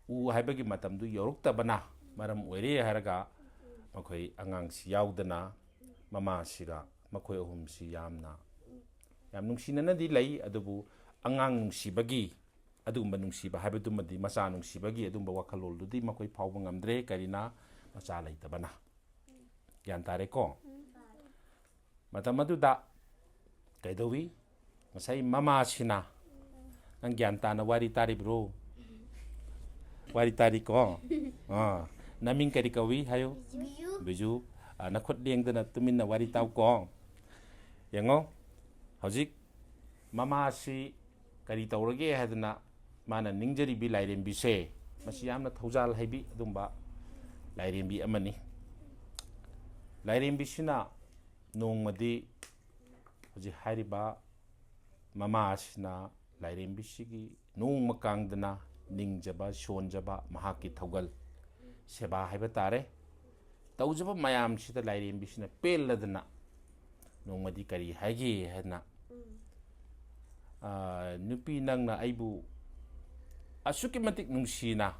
ꯎ ꯍꯥꯏꯕꯒꯤ ꯃꯇꯝꯗꯨ ꯌꯧꯔꯛꯇꯕꯅ ꯃꯔꯝ ꯑꯣꯏꯔꯦ ꯍꯥꯏꯔꯒ ꯃꯈꯣꯏ ꯑꯉꯥꯡꯁꯤ ꯌꯥꯎꯗꯅ ꯃꯃꯥꯁꯤꯒ ꯃꯈꯣꯏ ꯑꯍꯨꯝꯁꯤ ꯌꯥꯝꯅ, ꯌꯥꯝ ꯅꯨꯡꯁꯤꯅꯅꯗꯤ ꯂꯩ꯫ ꯑꯗꯨꯕꯨ ꯑꯉꯥꯡ ꯅꯨꯡꯁꯤꯕꯒꯤ ꯑꯗꯨꯒꯨꯝꯕ ꯅꯨꯡꯁꯤꯕ ꯍꯥꯏꯕꯗꯨꯃꯗꯤ, ꯃꯆꯥ ꯅꯨꯡꯁꯤꯕꯒꯤ ꯑꯗꯨꯝꯕ ꯋꯥꯈꯜꯂꯣꯟꯗꯨꯗꯤ ꯃꯈꯣꯏ ꯐꯥꯎꯕ ꯉꯝꯗ꯭ꯔꯦ꯫ ꯀꯔꯤꯅ? ꯃꯆꯥ ꯂꯩꯇꯕꯅ꯫ ꯒ꯭ꯌꯥꯟ ꯇꯥꯔꯦꯀꯣ? ꯃꯇꯝ ꯑꯗꯨꯗ ꯀꯩꯗꯧꯏ? ꯉꯁꯥꯏ ꯃꯃꯥꯁꯤꯅ, ꯅꯪ ꯒ꯭ꯌꯥꯟ ꯇꯥꯅ ꯋꯥꯔꯤ ꯇꯥꯔꯤꯕ꯭ꯔꯣ? ꯋꯥꯔꯤ ꯇꯥꯔꯤꯀꯣ? ꯑꯥ, ꯅꯃꯤꯡ ꯀꯔꯤ ꯀꯧꯏ ꯍꯥꯏꯌꯨ? ꯕꯤꯖꯨ꯫ ꯕꯤꯖꯨ꯫ ꯑꯥ, ꯅꯈꯨꯠ ꯂꯦꯡꯗꯅ ꯇꯨꯃꯤꯟꯅ ꯋꯥꯔꯤ ꯇꯥꯎꯀꯣ꯫ ꯌꯦꯡꯉꯣ, ꯍꯧꯖꯤꯛ ꯃꯃꯥꯁꯤ ꯀꯔꯤ ꯇꯧꯔꯒꯦ ꯍꯥꯏꯗꯅ ꯃꯥꯅ ꯅꯤꯡꯖꯔꯤꯕꯤ ꯂꯥꯏꯔꯦꯝꯕꯤꯁꯦ, ꯃꯁꯤ ꯌꯥꯝꯅ ꯊꯧꯖꯥꯜ ꯍꯩꯕꯤ ꯑꯗꯨꯝꯕ ꯂꯥꯏꯔꯦꯝꯕꯤ ꯑꯃꯅꯤ꯫ ꯂꯥꯏꯔꯦꯝꯕꯤꯁꯤꯅ ꯅꯣꯡꯃꯗꯤ ꯍꯧꯖꯤꯛ ꯍꯥꯏꯔꯤꯕ ꯃꯃꯥ ꯑꯁꯤꯅ ꯂꯥꯏꯔꯦꯝꯕꯤꯁꯤꯒꯤ ꯅꯣꯡꯃ ꯀꯥꯡꯗꯅ ꯅꯤꯡꯖꯕ, ꯁꯣꯟꯖꯕ, ꯃꯍꯥꯛꯀꯤ ꯊꯧꯒꯜ, ꯁꯦꯕꯥ ꯍꯥꯏꯕ ꯇꯥꯔꯦ, ꯇꯧꯖꯕ ꯃꯌꯥꯝꯁꯤꯗ ꯂꯥꯏꯔꯦꯝꯕꯤꯁꯤꯅ ꯄꯦꯜꯂꯗꯅ ꯅꯣꯡꯃꯗꯤ ꯀꯔꯤ ꯍꯥꯏꯒꯦ ꯍꯥꯏꯅ, "ꯑꯥ, ꯅꯨꯄꯤ, ꯅꯪꯅ ꯑꯩꯕꯨ ꯑꯁꯨꯛꯀꯤ ꯃꯇꯤꯛ ꯅꯨꯡꯁꯤꯅ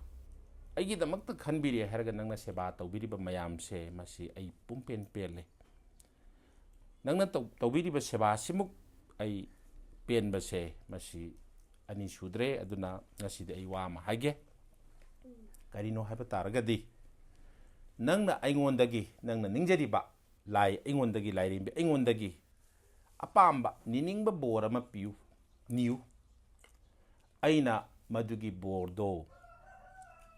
ꯑꯩꯒꯤꯗꯃꯛꯇ ꯈꯟꯕꯤꯔꯦ ꯍꯥꯏꯔꯒ ꯅꯪꯅ ꯁꯦꯕꯥ ꯇꯧꯕꯤꯔꯤꯕ ꯃꯌꯥꯝꯁꯦ, ꯃꯁꯤ ꯑꯩ ꯄꯨꯡꯄꯦꯟ ꯄꯦꯜꯂꯦ꯫ ꯅꯪꯅ ꯇꯧ-, ꯇꯧꯕꯤꯔꯤꯕ ꯁꯦꯕꯥꯁꯤꯃꯨꯛ ꯑꯩ ꯄꯦꯟꯕꯁꯦ ꯃꯁꯤ ꯑꯅꯤ ꯁꯨꯗ꯭ꯔꯦ꯫ ꯑꯗꯨꯅ ꯉꯁꯤꯗꯤ ꯑꯩ ꯋꯥ ꯑꯃ ꯍꯥꯏꯒꯦ꯫ ꯀꯔꯤꯅꯣ ꯍꯥꯏꯕ ꯇꯥꯔꯒꯗꯤ, ꯅꯪꯅ ꯑꯩꯉꯣꯟꯗꯒꯤ, ꯅꯪꯅ ꯅꯤꯡꯖꯔꯤꯕ ꯂꯥꯏ ꯑꯩꯉꯣꯟꯗꯒꯤ, ꯂꯥꯏꯔꯦꯝꯕꯤ ꯑꯩꯉꯣꯟꯗꯒꯤ ꯑꯄꯥꯝꯕ, ꯅꯤꯅꯤꯡꯕ ꯕꯣꯔ ꯑꯃ ꯄꯤꯌꯨ, ꯅꯤꯌꯨ꯫ ꯑꯩꯅ ꯃꯗꯨꯒꯤ ꯕꯣꯔꯗꯣ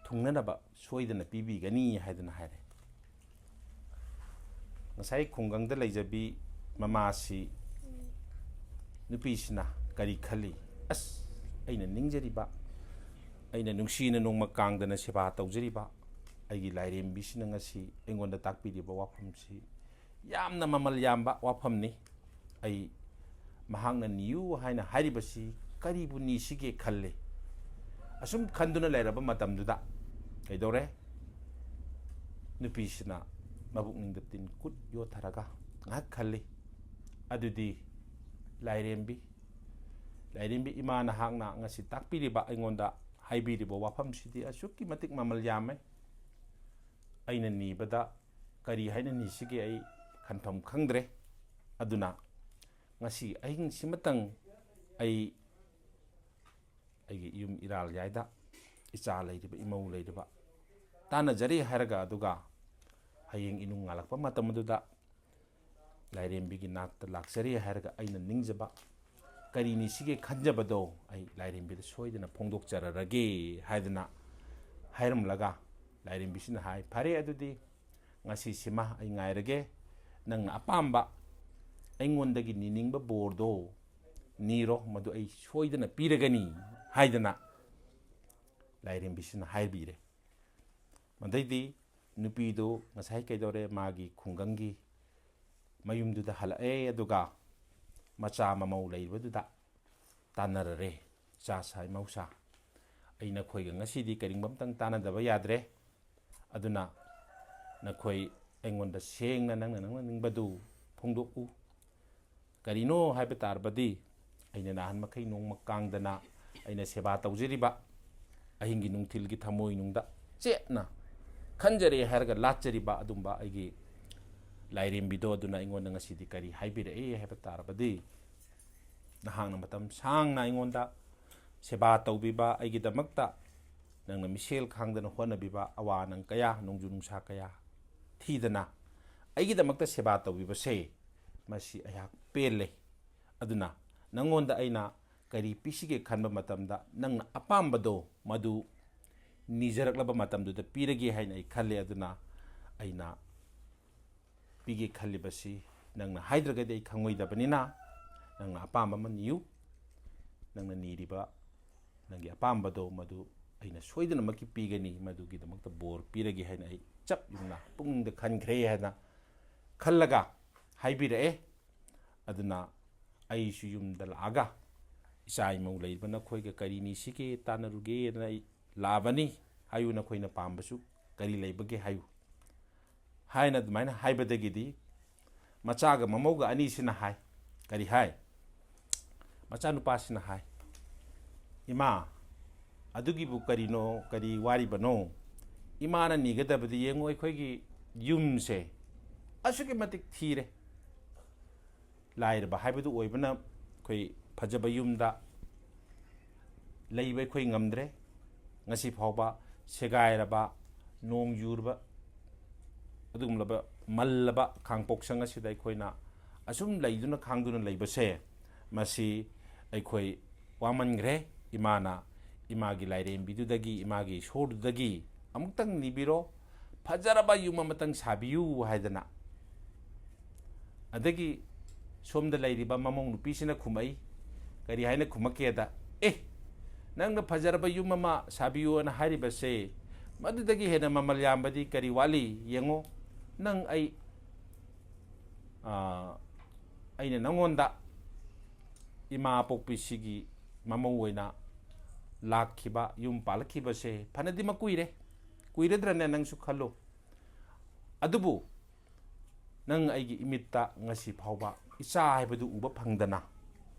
ꯊꯨꯡꯅꯅꯕ ꯁꯣꯏꯗꯅ ꯄꯤꯕꯤꯒꯅꯤ" ꯍꯥꯏꯗꯅ ꯍꯥꯏꯔꯦ꯫ ꯉꯁꯥꯏ ꯈꯨꯡꯒꯪꯗ ꯂꯩꯖꯕꯤ ꯃꯃꯥꯁꯤ, ꯅꯨꯄꯤꯁꯤꯅ ꯀꯔꯤ ꯈꯜꯂꯤ? "ꯑꯁ, ꯑꯩꯅ ꯅꯤꯡꯖꯔꯤꯕ, ꯑꯩꯅ ꯅꯨꯡꯁꯤꯅ ꯅꯣꯡꯃ ꯀꯥꯡꯗꯅ ꯁꯦꯕꯥ ꯇꯧꯖꯔꯤꯕ ꯑꯩꯒꯤ ꯂꯥꯏꯔꯦꯝꯕꯤꯁꯤꯅ ꯉꯁꯤ ꯑꯩꯉꯣꯟꯗ ꯇꯥꯛꯄꯤꯔꯤꯕ ꯋꯥꯐꯝꯁꯤ ꯌꯥꯝꯅ ꯃꯃꯜ ꯌꯥꯝꯕ ꯋꯥꯐꯝꯅꯤ꯫ ꯑꯩ ꯃꯍꯥꯛꯅ ꯅꯤꯌꯨ ꯍꯥꯏꯅ ꯍꯥꯏꯔꯤꯕꯁꯤ ꯀꯔꯤꯕꯨ ꯅꯤꯁꯤꯒꯦ?" ꯈꯜꯂꯤ꯫ ꯑꯁꯨꯝ ꯈꯟꯗꯨꯅ ꯂꯩꯔꯕ ꯃꯇꯝꯗꯨꯗ ꯀꯩꯗꯧꯔꯦ? ꯅꯨꯄꯤꯁꯤꯅ ꯃꯕꯨꯛꯅꯤꯡꯗ ꯇꯤꯟ ꯀꯨꯠ ꯌꯣꯠꯊꯔꯒ ꯉꯥꯏꯍꯥꯛ ꯈꯜꯂꯤ꯫ ꯑꯗꯨꯗꯤ, "ꯂꯥꯏꯔꯦꯝꯕꯤ, ꯂꯥꯏꯔꯦꯝꯕꯤ ꯏꯃꯥ, ꯅꯍꯥꯛꯅ ꯉꯁꯤ ꯇꯥꯛꯄꯤꯔꯤꯕ, ꯑꯩꯉꯣꯟꯗ ꯍꯥꯏꯕꯤꯔꯤꯕ ꯋꯥꯐꯝꯁꯤꯗꯤ ꯑꯁꯨꯛꯀꯤ ꯃꯇꯤꯛ ꯃꯃꯜ ꯌꯥꯝꯃꯦ꯫ ꯑꯩꯅ ꯅꯤꯕꯗ ꯀꯔꯤ ꯍꯥꯏꯅ ꯅꯤꯁꯤꯒꯦ? ꯑꯩ ꯈꯟꯐꯝ ꯈꯪꯗ꯭ꯔꯦ꯫ ꯑꯗꯨꯅ ꯉꯁꯤ ꯑꯍꯤꯡꯁꯤꯃꯇꯪ ꯑꯩ, ꯑꯩꯒꯤ ꯌꯨꯝ ꯏꯔꯥꯜ ꯌꯥꯏꯗ ꯏꯆꯥ ꯂꯩꯔꯤꯕ, ꯏꯃꯧ ꯂꯩꯔꯤꯕ, ꯇꯥꯟꯅꯖꯔꯤ ꯍꯥꯏꯔꯒ, ꯑꯗꯨꯒ ꯍꯌꯦꯡ ꯏꯅꯨꯡ ꯉꯥꯜꯂꯛꯄ ꯃꯇꯝ ꯑꯗꯨꯗ ꯂꯥꯏꯔꯦꯝꯕꯤꯒꯤ ꯅꯥꯛꯇ ꯂꯥꯛꯆꯔꯤ ꯍꯥꯏꯔꯒ ꯑꯩꯅ ꯅꯤꯡꯖꯕ ꯀꯔꯤꯅꯤ ꯁꯤꯒꯦ ꯈꯟꯖꯕꯗꯣ ꯑꯩ ꯂꯥꯏꯔꯦꯝꯕꯤꯗ ꯁꯣꯏꯗꯅ ꯐꯣꯡꯗꯣꯛꯆꯔꯔꯒꯦ ꯍꯥꯏꯗꯅ ꯍꯥꯏꯔꯝꯂꯒ, ꯂꯥꯏꯔꯦꯝꯕꯤꯁꯤꯅ ꯍꯥꯏ, "ꯐꯔꯦ, ꯑꯗꯨꯗꯤ ꯉꯁꯤꯁꯤꯃ ꯑꯩ ꯉꯥꯏꯔꯒꯦ, ꯅꯪꯅ ꯑꯄꯥꯝꯕ ꯑꯩꯉꯣꯟꯗꯒꯤ ꯅꯤꯅꯤꯡꯕ ꯕꯣꯔꯗꯣ ꯅꯤꯔꯣ, ꯃꯗꯨ ꯑꯩ ꯁꯣꯏꯗꯅ ꯄꯤꯔꯒꯅꯤ" ꯍꯥꯏꯗꯅ ꯂꯥꯏꯔꯦꯝꯕꯤꯁꯤꯅ ꯍꯥꯏꯕꯤꯔꯦ꯫ ꯃꯗꯩꯗꯤ ꯅꯨꯄꯤꯗꯨ ꯉꯁꯥꯏ ꯀꯩꯗꯧꯔꯦ, ꯃꯥꯒꯤ ꯈꯨꯡꯒꯪꯒꯤ ꯃꯌꯨꯝꯗꯨꯗ ꯍꯜꯂꯛꯑꯦ, ꯑꯗꯨꯒ ꯃꯆꯥ ꯃꯃꯧ ꯂꯩꯕꯗꯨꯗ ꯇꯥꯟꯅꯔꯔꯦ꯫ "ꯏꯆꯥ ꯁꯥ, ꯏꯃꯧ ꯁꯥ, ꯑꯩ ꯅꯈꯣꯏꯒ ꯉꯁꯤꯗꯤ ꯀꯔꯤꯒꯨꯝꯕ ꯑꯝꯇꯪ ꯇꯥꯟꯅꯗꯕ ꯌꯥꯗ꯭ꯔꯦ꯫ ꯑꯗꯨꯅ ꯅꯈꯣꯏ ꯑꯩꯉꯣꯟꯗ ꯁꯦꯡꯅ ꯅꯪꯅ ꯅꯪꯅ ꯅꯤꯡꯕꯗꯨ ꯐꯣꯡꯗꯣꯛꯎ꯫ ꯀꯔꯤꯅꯣ ꯍꯥꯏꯕ ꯇꯥꯔꯕꯗꯤ, ꯑꯩꯅ ꯅꯍꯥꯟ ꯃꯈꯩ ꯅꯣꯡꯃ ꯀꯥꯡꯗꯅ ꯑꯩꯅ ꯁꯦꯕꯥ ꯇꯧꯖꯔꯤꯕ, ꯑꯍꯤꯡꯒꯤ ꯅꯨꯡꯊꯤꯜꯒꯤ ꯊꯃꯣꯏꯅꯨꯡꯗ ꯆꯦꯠꯅ ꯈꯟꯖꯔꯦ ꯍꯥꯏꯔꯒ ꯂꯥꯠꯆꯔꯤꯕ ꯑꯗꯨꯝꯕ ꯑꯩꯒꯤ ꯂꯥꯏꯔꯦꯝꯕꯤꯗꯣ ꯑꯗꯨꯅ ꯑꯩꯉꯣꯟꯗ ꯉꯁꯤꯗꯤ ꯀꯔꯤ ꯍꯥꯏꯕꯤꯔꯛꯏ ꯍꯥꯏꯕ ꯇꯥꯔꯕꯗꯤ, ꯅꯍꯥꯛꯅ ꯃꯇꯝ ꯁꯥꯡꯅ ꯑꯩꯉꯣꯟꯗ ꯁꯦꯕꯥ ꯇꯧꯕꯤꯕ, ꯑꯩꯒꯤꯗꯃꯛꯇ ꯅꯪꯅ ꯃꯤꯁꯦꯜ ꯈꯥꯡꯗꯅ ꯍꯣꯠꯅꯕꯤꯕ, ꯑꯋꯥ ꯅꯪ ꯀꯌꯥ, ꯅꯣꯡꯖꯨ ꯅꯨꯡꯁꯥ ꯀꯌꯥ ꯊꯤꯗꯅ ꯑꯩꯒꯤꯗꯃꯛꯇ ꯁꯦꯕꯥ ꯇꯧꯕꯤꯕꯁꯦ, ꯃꯁꯤ ꯑꯩꯍꯥꯛ ꯄꯦꯜꯂꯦ꯫ ꯑꯗꯨꯅ ꯅꯪꯉꯣꯟꯗ ꯑꯩꯅ ꯀꯔꯤ ꯄꯤꯁꯤꯒꯦ ꯈꯟꯕ ꯃꯇꯝꯗ ꯅꯪꯅ ꯑꯄꯥꯝꯕꯗꯣ ꯃꯗꯨ ꯅꯤꯖꯔꯛꯂꯕ ꯃꯇꯝꯗꯨꯗ ꯄꯤꯔꯒꯦ ꯍꯥꯏꯅ ꯑꯩ ꯈꯜꯂꯦ꯫ ꯑꯗꯨꯅ ꯑꯩꯅ ꯄꯤꯒꯦ ꯈꯜꯂꯤꯕꯁꯤ ꯅꯪꯅ ꯍꯥꯏꯗ꯭ꯔꯒꯗꯤ ꯑꯩ ꯈꯪꯉꯣꯏꯗꯕꯅꯤꯅ, ꯅꯪꯅ ꯑꯄꯥꯝꯕ ꯑꯃ ꯅꯤꯌꯨ꯫ ꯅꯪꯅ ꯅꯤꯔꯤꯕ ꯅꯪꯒꯤ ꯑꯄꯥꯝꯕꯗꯣ ꯃꯗꯨ ꯑꯩꯅ ꯁꯣꯏꯗꯅꯃꯛꯀꯤ ꯄꯤꯒꯅꯤ, ꯃꯗꯨꯒꯤꯗꯃꯛꯇ ꯕꯣꯔ ꯄꯤꯔꯒꯦ ꯍꯥꯏꯅ ꯑꯩ ꯆꯞ ꯌꯨꯡꯅ ꯄꯨꯛꯅꯤꯡꯗ ꯈꯟꯈ꯭ꯔꯦ" ꯍꯥꯏꯅ ꯈꯜꯂꯒ ꯍꯥꯏꯕꯤꯔꯛꯑꯦ꯫ ꯑꯗꯨꯅ ꯑꯩꯁꯨ ꯌꯨꯝꯗ ꯂꯥꯛꯑꯒ, "ꯏꯆꯥ ꯏꯃꯧ ꯂꯩꯕ ꯅꯈꯣꯏꯒ ꯀꯔꯤ ꯅꯤꯁꯤꯒꯦ ꯇꯥꯟꯅꯔꯨꯒꯦꯅ ꯑꯩ ꯂꯥꯛꯑꯕꯅꯤ꯫ ꯍꯥꯏꯌꯨ, ꯅꯈꯣꯏꯅ ꯄꯥꯝꯕꯁꯨ ꯀꯔꯤ ꯂꯩꯕꯒꯦ ꯍꯥꯏꯌꯨ" ꯍꯥꯏꯅ ꯑꯗꯨꯃꯥꯏꯅ ꯍꯥꯏꯕꯗꯒꯤꯗꯤ, ꯃꯆꯥꯒ ꯃꯃꯧꯒ ꯑꯅꯤꯁꯤꯅ ꯍꯥꯏ꯫ ꯀꯔꯤ ꯍꯥꯏ? ꯃꯆꯥꯅꯨꯄꯥꯁꯤꯅ ꯍꯥꯏ, "ꯏꯃꯥ, ꯑꯗꯨꯒꯤꯕꯨ ꯀꯔꯤꯅꯣ, ꯀꯔꯤ ꯋꯥꯔꯤꯕꯅꯣ? ꯏꯃꯥꯅ ꯅꯤꯒꯗꯕꯗꯤ ꯌꯦꯡꯉꯨ, ꯑꯩꯈꯣꯏꯒꯤ ꯌꯨꯝꯁꯦ ꯑꯁꯨꯛꯀꯤ ꯃꯇꯤꯛ ꯊꯤꯔꯦ꯫ ꯂꯥꯏꯔꯕ ꯍꯥꯏꯕꯗꯨ ꯑꯣꯏꯕꯅ ꯑꯩꯈꯣꯏ ꯐꯖꯕ ꯌꯨꯝꯗ ꯂꯩꯕ ꯑꯩꯈꯣꯏ ꯉꯝꯗ꯭ꯔꯦ꯫ ꯉꯁꯤ ꯐꯥꯎꯕ ꯁꯦꯒꯥꯏꯔꯕ, ꯅꯣꯡ ꯌꯨꯔꯕ, ꯑꯗꯨꯒꯨꯝꯂꯕ ꯃꯜꯂꯕ ꯈꯥꯡꯄꯣꯛꯁꯪ ꯑꯁꯤꯗ ꯑꯩꯈꯣꯏꯅ ꯑꯁꯨꯝ ꯂꯩꯗꯨꯅ ꯈꯥꯡꯗꯨꯅ ꯂꯩꯕꯁꯦ, ꯃꯁꯤ ꯑꯩꯈꯣꯏ ꯋꯥꯃꯟꯈ꯭ꯔꯦ꯫ ꯏꯃꯥꯅ, ꯏꯃꯥꯒꯤ ꯂꯥꯏꯔꯦꯝꯕꯤꯗꯨꯗꯒꯤ, ꯏꯃꯥꯒꯤ ꯏꯁꯣꯔꯗꯨꯗꯒꯤ ꯑꯃꯨꯛꯇꯪ ꯅꯤꯕꯤꯔꯣ, ꯐꯖꯔꯕ ꯌꯨꯝ ꯑꯃꯇꯪ ꯁꯥꯕꯤꯌꯨ ꯍꯥꯏꯗꯅ꯫ ꯑꯗꯒꯤ ꯁꯣꯝꯗ ꯂꯩꯔꯤꯕ ꯃꯃꯧ ꯅꯨꯄꯤꯁꯤꯅ ꯈꯨꯝꯃꯛꯏ꯫ ꯀꯔꯤ ꯍꯥꯏꯅ ꯈꯨꯝꯃꯛꯀꯦꯗ, "ꯑꯦ, ꯅꯪꯅ ꯐꯖꯔꯕ ꯌꯨꯝ ꯑꯃ ꯁꯥꯕꯤꯌꯨ" ꯑꯅ ꯍꯥꯏꯔꯤꯕꯁꯦ, ꯃꯗꯨꯗꯒꯤ ꯍꯦꯟꯅ ꯃꯃꯜ ꯌꯥꯝꯕꯗꯤ ꯀꯔꯤ ꯋꯥꯠꯂꯤ? ꯌꯦꯡꯉꯣ, ꯅꯪ ꯑꯩ, ꯑꯥ, ꯑꯩꯅ ꯅꯪꯉꯣꯟꯗ ꯏꯃꯥ ꯄꯣꯛꯄꯤꯁꯤꯒꯤ ꯃꯃꯧ ꯑꯣꯏꯅ ꯂꯥꯛꯈꯤꯕ, ꯌꯨꯝ ꯄꯥꯜꯂꯛꯈꯤꯕꯁꯦ ꯐꯅꯗꯤ ꯃꯀꯨꯏꯔꯦ꯫ ꯀꯨꯏꯔꯗ꯭ꯔꯅꯦ? ꯅꯪꯁꯨ ꯈꯜꯂꯨ꯫ ꯑꯗꯨꯕꯨ ꯅꯪ ꯑꯩꯒꯤ ꯏꯃꯤꯠꯇ ꯉꯁꯤ ꯐꯥꯎꯕ ꯏꯆꯥ ꯍꯥꯏꯕꯗꯨ ꯎꯕ ꯐꯪꯗꯅ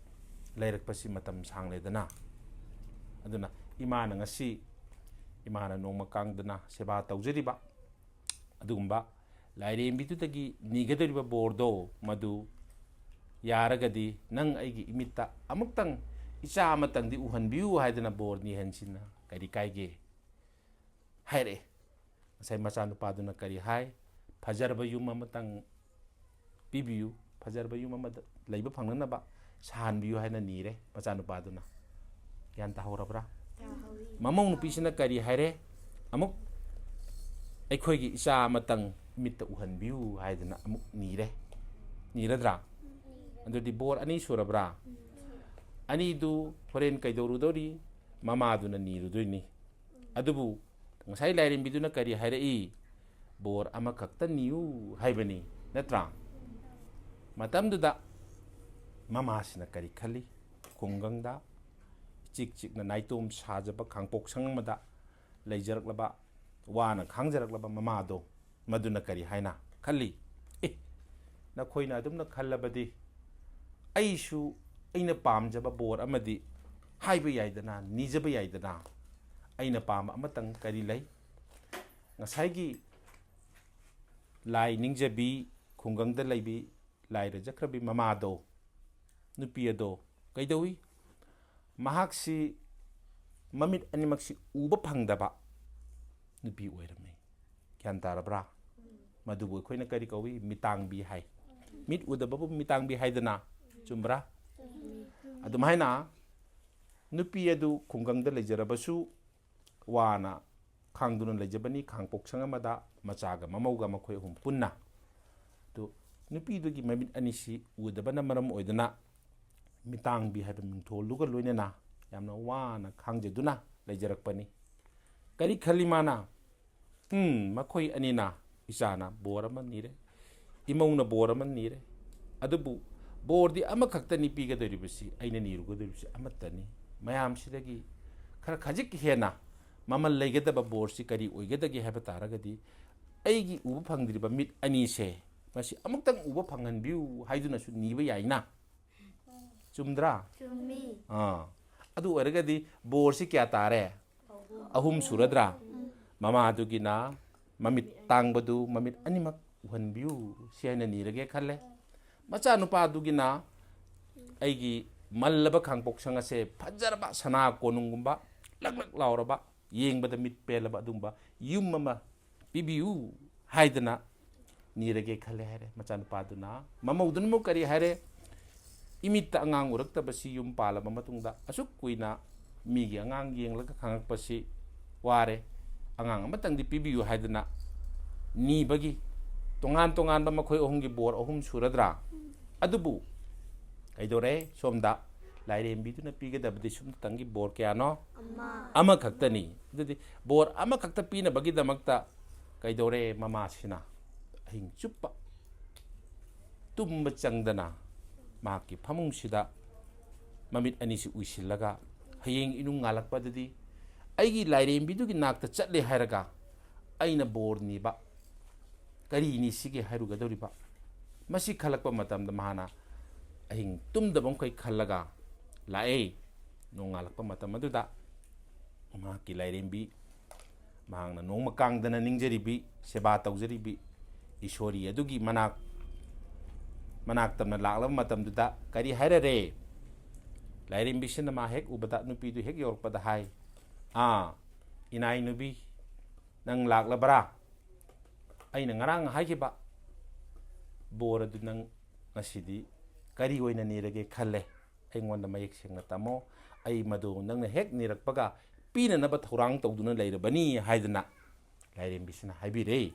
ꯂꯩꯔꯛꯄꯁꯤ ꯃꯇꯝ ꯁꯥꯡꯂꯦꯗꯅ꯫ ꯑꯗꯨꯅ ꯏꯃꯥꯅ ꯉꯁꯤ, ꯏꯃꯥꯅ ꯅꯣꯡꯃ ꯀꯥꯡꯗꯅ ꯁꯦꯕꯥ ꯇꯧꯖꯔꯤꯕ ꯑꯗꯨꯒꯨꯝꯕ ꯂꯥꯏꯔꯦꯝꯕꯤꯗꯨꯗꯒꯤ ꯅꯤꯒꯗꯧꯔꯤꯕ ꯕꯣꯔꯗꯣ, ꯃꯗꯨ ꯌꯥꯔꯒꯗꯤ ꯅꯪ ꯑꯩꯒꯤ ꯏꯃꯤꯠꯇ ꯑꯃꯨꯛꯇꯪ ꯏꯆꯥ ꯑꯃꯇꯪꯗꯤ ꯎꯍꯟꯕꯤꯌꯨ ꯍꯥꯏꯗꯅ ꯕꯣꯔ ꯅꯤꯍꯟꯁꯤꯅ ꯀꯔꯤ ꯀꯥꯏꯒꯦ? ꯍꯥꯏꯔꯛꯑꯦ꯫ ꯉꯁꯥꯏ ꯃꯆꯥꯅꯨꯄꯥꯗꯨꯅ ꯀꯔꯤ ꯍꯥꯏ? "ꯐꯖꯔꯕ ꯌꯨꯝ ꯑꯃꯇꯪ ꯄꯤꯕꯤꯌꯨ, ꯐꯖꯔꯕ ꯌꯨꯝ ꯑꯃꯗ ꯂꯩꯕ ꯐꯪꯅꯅꯕ ꯁꯥꯍꯟꯕꯤꯌꯨ" ꯍꯥꯏꯅ ꯅꯤꯔꯦ ꯃꯆꯥꯅꯨꯄꯥꯗꯨꯅ꯫ ꯒ꯭ꯌꯥꯟ ꯇꯥꯍꯧꯔꯕ꯭ꯔꯥ? ꯇꯥꯍꯧꯏ꯫ ꯃꯃꯧ ꯅꯨꯄꯤꯁꯤꯅ ꯀꯔꯤ ꯍꯥꯏꯔꯦ? ꯑꯃꯨꯛ "ꯑꯩꯈꯣꯏꯒꯤ ꯏꯆꯥ ꯑꯃꯇꯪ ꯃꯤꯠꯇ ꯎꯍꯟꯕꯤꯌꯨ" ꯍꯥꯏꯗꯅ ꯑꯃꯨꯛ ꯅꯤꯔꯦ꯫ ꯅꯤꯔꯗ꯭ꯔꯥ? ꯑꯗꯨꯗꯤ ꯕꯣꯔ ꯑꯅꯤ ꯁꯨꯔꯕ꯭ꯔꯥ? ꯑꯅꯤꯗꯨ ꯍꯣꯔꯦꯟ ꯀꯩꯗꯧꯔꯨꯗꯧꯔꯤ? ꯃꯃꯥꯗꯨꯅ ꯅꯤꯔꯨꯗꯣꯏꯅꯤ꯫ ꯑꯗꯨꯕꯨ ꯉꯁꯥꯏ ꯂꯥꯏꯔꯦꯝꯕꯤꯗꯨꯅ ꯀꯔꯤ ꯍꯥꯏꯔꯛꯏ? "ꯕꯣꯔ ꯑꯃꯈꯛꯇ ꯅꯤꯌꯨ" ꯍꯥꯏꯕꯅꯤ, ꯅꯠꯇ꯭ꯔꯥ? ꯃꯇꯝꯗꯨꯗ ꯃꯃꯥꯁꯤꯅ ꯀꯔꯤ ꯈꯜꯂꯤ? ꯈꯨꯡꯒꯪꯗ ꯏꯆꯤꯛ ꯆꯤꯛꯅ ꯅꯥꯏꯇꯣꯝ ꯁꯥꯖꯕ ꯈꯥꯡꯄꯣꯛꯁꯪ ꯑꯃꯗ ꯂꯩꯖꯔꯛꯂꯕ, ꯋꯥꯅ ꯈꯥꯡꯖꯔꯛꯂꯕ ꯃꯃꯥꯗꯣ, ꯃꯗꯨꯅ ꯀꯔꯤ ꯍꯥꯏꯅ ꯈꯜꯂꯤ? "ꯑꯦ, ꯅꯈꯣꯏꯅ ꯑꯗꯨꯝꯅ ꯈꯜꯂꯕꯗꯤ ꯑꯩꯁꯨ ꯑꯩꯅ ꯄꯥꯝꯖꯕ ꯕꯣꯔ ꯑꯃꯗꯤ ꯍꯥꯏꯕ ꯌꯥꯏꯗꯅ, ꯅꯤꯖꯕ ꯌꯥꯏꯗꯅ꯫ ꯑꯩꯅ ꯄꯥꯝꯕ ꯑꯃꯇꯪ ꯀꯔꯤ ꯂꯩ?" ꯉꯁꯥꯏꯒꯤ ꯂꯥꯏ ꯅꯤꯡꯖꯕꯤ, ꯈꯨꯡꯒꯪꯗ ꯂꯩꯕꯤ, ꯂꯥꯏꯔ ꯆꯠꯈ꯭ꯔꯕꯤ ꯃꯃꯥꯗꯣ, ꯅꯨꯄꯤ ꯑꯗꯣ ꯀꯩꯗꯧꯏ? ꯃꯍꯥꯛꯁꯤ ꯃꯃꯤꯠ ꯑꯅꯤꯃꯛꯁꯤ ꯎꯕ ꯐꯪꯗꯕ ꯅꯨꯄꯤ ꯑꯣꯏꯔꯝꯃꯤ꯫ ꯒ꯭ꯌꯥꯟ ꯇꯥꯔꯕ꯭ꯔꯥ? ꯃꯗꯨꯕꯨ ꯑꯩꯈꯣꯏꯅ ꯀꯔꯤ ꯀꯧꯏ? ꯃꯤꯇꯥꯡꯕꯤ ꯍꯥꯏ꯫ ꯃꯤꯠ ꯎꯗꯕꯕꯨ ꯃꯤꯇꯥꯡꯕꯤ ꯍꯥꯏꯗꯅ꯫ ꯆꯨꯝꯕ꯭ꯔꯥ? ꯑꯗꯨꯝꯍꯥꯏꯅ ꯅꯨꯄꯤ ꯑꯗꯨ ꯈꯨꯡꯒꯪꯗ ꯂꯩꯖꯔꯕꯁꯨ ꯋꯥꯅ ꯈꯥꯡꯗꯨꯅ ꯂꯩꯖꯕꯅꯤ꯫ ꯈꯥꯡꯄꯣꯛꯁꯪ ꯑꯃꯗ ꯃꯆꯥꯒ ꯃꯃꯧꯒ ꯃꯈꯣꯏ ꯑꯍꯨꯝ ꯄꯨꯟꯅ꯫ ꯑꯗꯨ ꯅꯨꯄꯤꯗꯨꯒꯤ ꯃꯃꯤꯠ ꯑꯅꯤꯁꯤ ꯎꯗꯕꯅ ꯃꯔꯝ ꯑꯣꯏꯗꯨꯅ ꯃꯤꯇꯥꯡꯕꯤ ꯍꯥꯏꯕ ꯃꯤꯡꯊꯣꯜꯗꯨꯒ ꯂꯣꯏꯅꯅ ꯌꯥꯝꯅ ꯋꯥꯅ ꯈꯥꯡꯖꯗꯨꯅ ꯂꯩꯖꯔꯛꯄꯅꯤ꯫ ꯀꯔꯤ ꯈꯜꯂꯤ ꯃꯥꯅ? "ꯎꯝ, ꯃꯈꯣꯏ ꯑꯅꯤꯅ, ꯏꯆꯥꯅ ꯕꯣꯔ ꯑꯃ ꯅꯤꯔꯦ, ꯏꯃꯧꯅ ꯕꯣꯔ ꯑꯃ ꯅꯤꯔꯦ, ꯑꯗꯨꯕꯨ ꯕꯣꯔꯗꯤ ꯑꯃꯈꯛꯇꯅꯤ ꯄꯤꯒꯗꯧꯔꯤꯕꯁꯤ, ꯑꯩꯅ ꯅꯤꯔꯨꯒꯗꯧꯔꯤꯕꯁꯤ ꯑꯃꯠꯇꯅꯤ꯫ ꯃꯌꯥꯝꯁꯤꯗꯒꯤ ꯈꯔ ꯈꯖꯤꯛ ꯍꯦꯟꯅ ꯃꯃꯜ ꯂꯩꯒꯗꯕ ꯕꯣꯔꯁꯤ ꯀꯔꯤ ꯑꯣꯏꯒꯗꯒꯦ ꯍꯥꯏꯕ ꯇꯥꯔꯒꯗꯤ, ꯑꯩꯒꯤ ꯎꯕ ꯐꯪꯗ꯭ꯔꯤꯕ ꯃꯤꯠ ꯑꯅꯤꯁꯦ, ꯃꯁꯤ ꯑꯃꯨꯛꯇꯪ ꯎꯕ ꯐꯪꯍꯟꯕꯤꯌꯨ" ꯍꯥꯏꯗꯨꯅꯁꯨ ꯅꯤꯕ ꯌꯥꯏꯅ꯫ ꯆꯨꯝꯗ꯭ꯔꯥ? ꯆꯨꯝꯃꯤ꯫ ꯑꯥ꯫ ꯑꯗꯨ ꯑꯣꯏꯔꯒꯗꯤ ꯕꯣꯔꯁꯤ ꯀꯌꯥ ꯇꯥꯔꯦ? ꯑꯍꯨꯝ ꯁꯨꯔꯗ꯭ꯔꯥ? ꯃꯃꯥꯗꯨꯒꯤꯅ ꯃꯃꯤꯠ ꯇꯥꯡꯕꯗꯨ ꯃꯃꯤꯠ ꯑꯅꯤꯃꯛ ꯎꯍꯟꯕꯤꯌꯨ, ꯁꯤ ꯍꯥꯏꯅ ꯅꯤꯔꯒꯦ ꯈꯜꯂꯦ꯫ ꯃꯆꯥꯅꯨꯄꯥꯗꯨꯒꯤꯅ ꯑꯩꯒꯤ ꯃꯜꯂꯕ ꯈꯥꯡꯄꯣꯛꯁꯪ ꯑꯁꯦ ꯐꯖꯔꯕ ꯁꯅꯥ ꯀꯣꯅꯨꯡꯒꯨꯝꯕ ꯂꯛ ꯂꯛ ꯂꯥꯎꯔꯕ, ꯌꯦꯡꯕꯗ ꯃꯤꯠ ꯄꯦꯜꯂꯕ ꯑꯗꯨꯒꯨꯝꯕ ꯌꯨꯝ ꯑꯃ ꯄꯤꯕꯤꯌꯨ ꯍꯥꯏꯗꯅ ꯅꯤꯔꯒꯦ ꯈꯜꯂꯦ ꯍꯥꯏꯔꯦ꯫ ꯃꯆꯥꯅꯨꯄꯥꯗꯨꯅ, ꯃꯃꯧꯗꯨꯅ ꯑꯃꯨꯛ ꯀꯔꯤ ꯍꯥꯏꯔꯦ? "ꯏꯃꯤꯠꯇ ꯑꯉꯥꯡ ꯎꯔꯛꯇꯕꯁꯤ ꯌꯨꯝ ꯄꯥꯜꯂꯕ ꯃꯇꯨꯡꯗ ꯑꯁꯨꯛ ꯀꯨꯏꯅ ꯃꯤꯒꯤ ꯑꯉꯥꯡ ꯌꯦꯡꯂꯒ ꯈꯪꯉꯛꯄꯁꯤ ꯋꯥꯔꯦ, ꯑꯉꯥꯡ ꯑꯃꯇꯪꯗꯤ ꯄꯤꯕꯤꯌꯨ" ꯍꯥꯏꯗꯅ ꯅꯤꯕꯒꯤ ꯇꯣꯉꯥꯟ ꯇꯣꯉꯥꯟꯕ ꯃꯈꯣꯏ ꯑꯍꯨꯝꯒꯤ ꯕꯣꯔ ꯑꯍꯨꯝ ꯁꯨꯔꯗ꯭ꯔꯥ? ꯑꯗꯨꯕꯨ ꯀꯩꯗꯧꯔꯦ? ꯁꯣꯝꯗ ꯂꯥꯏꯔꯦꯝꯕꯤꯗꯨꯅ ꯄꯤꯒꯗꯕꯗꯤ ꯁꯨꯝꯇꯪꯒꯤ ꯕꯣꯔ ꯀꯌꯥꯅꯣ? ꯑꯃ꯫ ꯑꯃꯈꯛꯇꯅꯤ꯫ ꯑꯗꯨꯗꯤ ꯕꯣꯔ ꯑꯃꯈꯛꯇ ꯄꯤꯅꯕꯒꯤꯗꯃꯛꯇ ꯀꯩꯗꯧꯔꯦ? ꯃꯃꯥꯁꯤꯅ ꯑꯍꯤꯡ ꯆꯨꯞꯄ ꯇꯨꯝꯕ ꯆꯪꯗꯅ ꯃꯍꯥꯛꯀꯤ ꯐꯃꯨꯡꯁꯤꯗ ꯃꯃꯤꯠ ꯑꯅꯤꯁꯤ ꯎꯏꯁꯤꯜꯂꯒ, ꯍꯌꯦꯡ ꯏꯅꯨꯡ ꯉꯥꯜꯂꯛꯄꯗꯗꯤ ꯑꯩꯒꯤ ꯂꯥꯏꯔꯦꯝꯕꯤꯗꯨꯒꯤ ꯅꯥꯛꯇ ꯆꯠꯂꯦ ꯍꯥꯏꯔꯒ ꯑꯩꯅ ꯕꯣꯔ ꯅꯤꯕ ꯀꯔꯤ ꯅꯤꯁꯤꯒꯦ ꯍꯥꯏꯔꯨꯒꯗꯧꯔꯤꯕ? ꯃꯁꯤ ꯈꯜꯂꯛꯄ ꯃꯇꯝꯗ ꯃꯍꯥꯛꯅ ꯑꯍꯤꯡ ꯇꯨꯝꯗꯕ ꯃꯈꯩ ꯈꯜꯂꯒ ꯂꯥꯛꯑꯦ꯫ ꯅꯣꯡꯉꯥꯜꯂꯛꯄ ꯃꯇꯝ ꯑꯗꯨꯗ ꯃꯍꯥꯛꯀꯤ ꯂꯥꯏꯔꯦꯝꯕꯤ, ꯃꯍꯥꯛꯅ ꯅꯣꯡꯃ ꯀꯥꯡꯗꯅ ꯅꯤꯡꯖꯔꯤꯕꯤ, ꯁꯦꯕꯥ ꯇꯧꯖꯔꯤꯕꯤ ꯏꯁꯣꯔꯤ ꯑꯗꯨꯒꯤ ꯃꯅꯥꯛ, ꯃꯅꯥꯛ ꯇꯝꯅ ꯂꯥꯛꯂꯕ ꯃꯇꯝꯗꯨꯗ ꯀꯔꯤ ꯍꯥꯏꯔꯔꯦ? ꯂꯥꯏꯔꯦꯝꯕꯤꯁꯤꯅ ꯃꯥ ꯍꯦꯛ ꯎꯕꯗ, ꯅꯨꯄꯤꯗꯨ ꯍꯦꯛ ꯌꯧꯔꯛꯄꯗ ꯍꯥꯏ, "ꯑꯥ, ꯏꯅꯥꯏ ꯅꯨꯄꯤ, ꯅꯪ ꯂꯥꯛꯂꯕ꯭ꯔꯥ? ꯑꯩꯅ ꯉꯔꯥꯡ ꯍꯥꯏꯈꯤꯕ ꯕꯣꯔ ꯑꯗꯨ ꯅꯪ ꯉꯁꯤꯗꯤ ꯀꯔꯤ ꯑꯣꯏꯅ ꯅꯤꯔꯒꯦ ꯈꯜꯂꯦ? ꯑꯩꯉꯣꯟꯗ ꯃꯌꯦꯛ ꯁꯦꯡꯅ ꯇꯝꯃꯣ꯫ ꯑꯩ ꯃꯗꯨ ꯅꯪꯅ ꯍꯦꯛ ꯅꯤꯔꯛꯄꯒ ꯄꯤꯅꯅꯕ ꯊꯧꯔꯥꯡ ꯇꯧꯗꯨꯅ ꯂꯩꯔꯕꯅꯤ" ꯍꯥꯏꯗꯅ ꯂꯥꯏꯔꯦꯝꯕꯤꯁꯤꯅ ꯍꯥꯏꯕꯤꯔꯦ꯫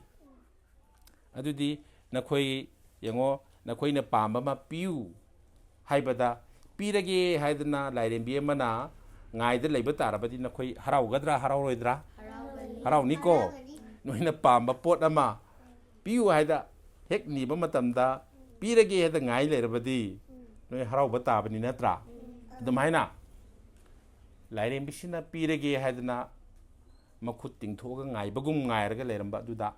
ꯑꯗꯨꯗꯤ ꯅꯈꯣꯏ ꯌꯦꯡꯉꯣ, ꯅꯈꯣꯏꯅ ꯄꯥꯝꯕ ꯑꯃ ꯄꯤꯌꯨ ꯍꯥꯏꯕꯗ, ꯄꯤꯔꯒꯦ ꯍꯥꯏꯗꯅ ꯂꯥꯏꯔꯦꯝꯕꯤ ꯑꯃꯅ ꯉꯥꯏꯗ ꯂꯩꯕ ꯇꯥꯔꯕꯗꯤ ꯅꯈꯣꯏ ꯍꯔꯥꯎꯒꯗ꯭ꯔꯥ, ꯍꯔꯥꯎꯔꯣꯏꯗ꯭ꯔꯥ? ꯍꯔꯥꯎꯅꯤꯀꯣ? ꯅꯣꯏꯅ ꯄꯥꯝꯕ ꯄꯣꯠ ꯑꯃ ꯄꯤꯌꯨ ꯍꯥꯏꯗ ꯍꯦꯛ ꯅꯤꯕ ꯃꯇꯝꯗ ꯄꯤꯔꯒꯦ ꯍꯥꯏꯗ ꯉꯥꯏ ꯂꯩꯔꯕꯗꯤ ꯅꯣꯏ ꯍꯔꯥꯎꯕ ꯇꯥꯕꯅꯤ, ꯅꯠꯇ꯭ꯔꯥ? ꯑꯗꯨꯃꯥꯏꯅ ꯂꯥꯏꯔꯦꯝꯕꯤꯁꯤꯅ ꯄꯤꯔꯒꯦ ꯍꯥꯏꯗꯅ ꯃꯈꯨꯠ ꯇꯤꯡꯊꯣꯛꯑꯒ ꯉꯥꯏꯕꯒꯨꯝ ꯉꯥꯏꯔꯒ ꯂꯩꯔꯝꯕ ꯑꯗꯨꯗ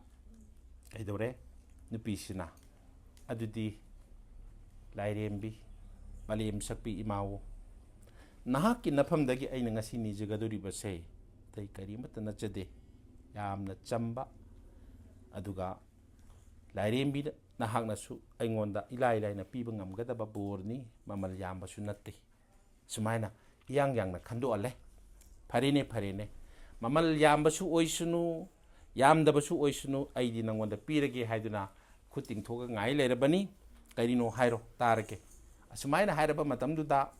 ꯀꯩꯗꯧꯔꯦ? ꯅꯨꯄꯤꯁꯤꯅ, "ꯑꯗꯨꯗꯤ ꯂꯥꯏꯔꯦꯝꯕꯤ, ꯃꯥꯂꯦꯝ ꯁꯛꯄꯤ ꯏꯃꯥꯋꯣ, ꯅꯍꯥꯛꯀꯤ ꯅꯐꯝꯗꯒꯤ ꯑꯩꯅ ꯉꯁꯤ ꯅꯤꯖꯒꯗꯧꯔꯤꯕꯁꯦ ꯑꯇꯩ ꯀꯔꯤꯃꯠꯇ ꯅꯠꯆꯗꯦ꯫ ꯌꯥꯝꯅ ꯆꯝꯕ, ꯑꯗꯨꯒ ꯂꯥꯏꯔꯦꯝꯕꯤꯅ ꯅꯍꯥꯛꯅꯁꯨ ꯑꯩꯉꯣꯟꯗ ꯏꯂꯥꯏ ꯂꯥꯏꯅ ꯄꯤꯕ ꯉꯝꯒꯗꯕ ꯕꯣꯔꯅꯤ, ꯃꯃꯜ ꯌꯥꯝꯕꯁꯨ ꯅꯠꯇꯦ"꯫ ꯁꯨꯃꯥꯏꯅ ꯏꯌꯥꯡ ꯌꯥꯡꯅ ꯈꯟꯗꯣꯛꯍꯜꯂꯦ꯫ "ꯐꯔꯦꯅꯦ, ꯐꯔꯦꯅꯦ, ꯃꯃꯜ ꯌꯥꯝꯕꯁꯨ ꯑꯣꯏꯁꯅꯨ, ꯌꯥꯝꯗꯕꯁꯨ ꯑꯣꯏꯁꯅꯨ, ꯑꯩꯗꯤ ꯅꯪꯉꯣꯟꯗ ꯄꯤꯔꯒꯦ ꯍꯥꯏꯗꯨꯅ ꯈꯨꯠ ꯇꯤꯡꯊꯣꯛꯑꯒ ꯉꯥꯏ ꯂꯩꯔꯕꯅꯤ꯫ ꯀꯔꯤꯅꯣ ꯍꯥꯏꯔꯣ, ꯇꯥꯔꯒꯦ"꯫ ꯑꯁꯨꯃꯥꯏꯅ ꯍꯥꯏꯔꯕ ꯃꯇꯝꯗꯨꯗ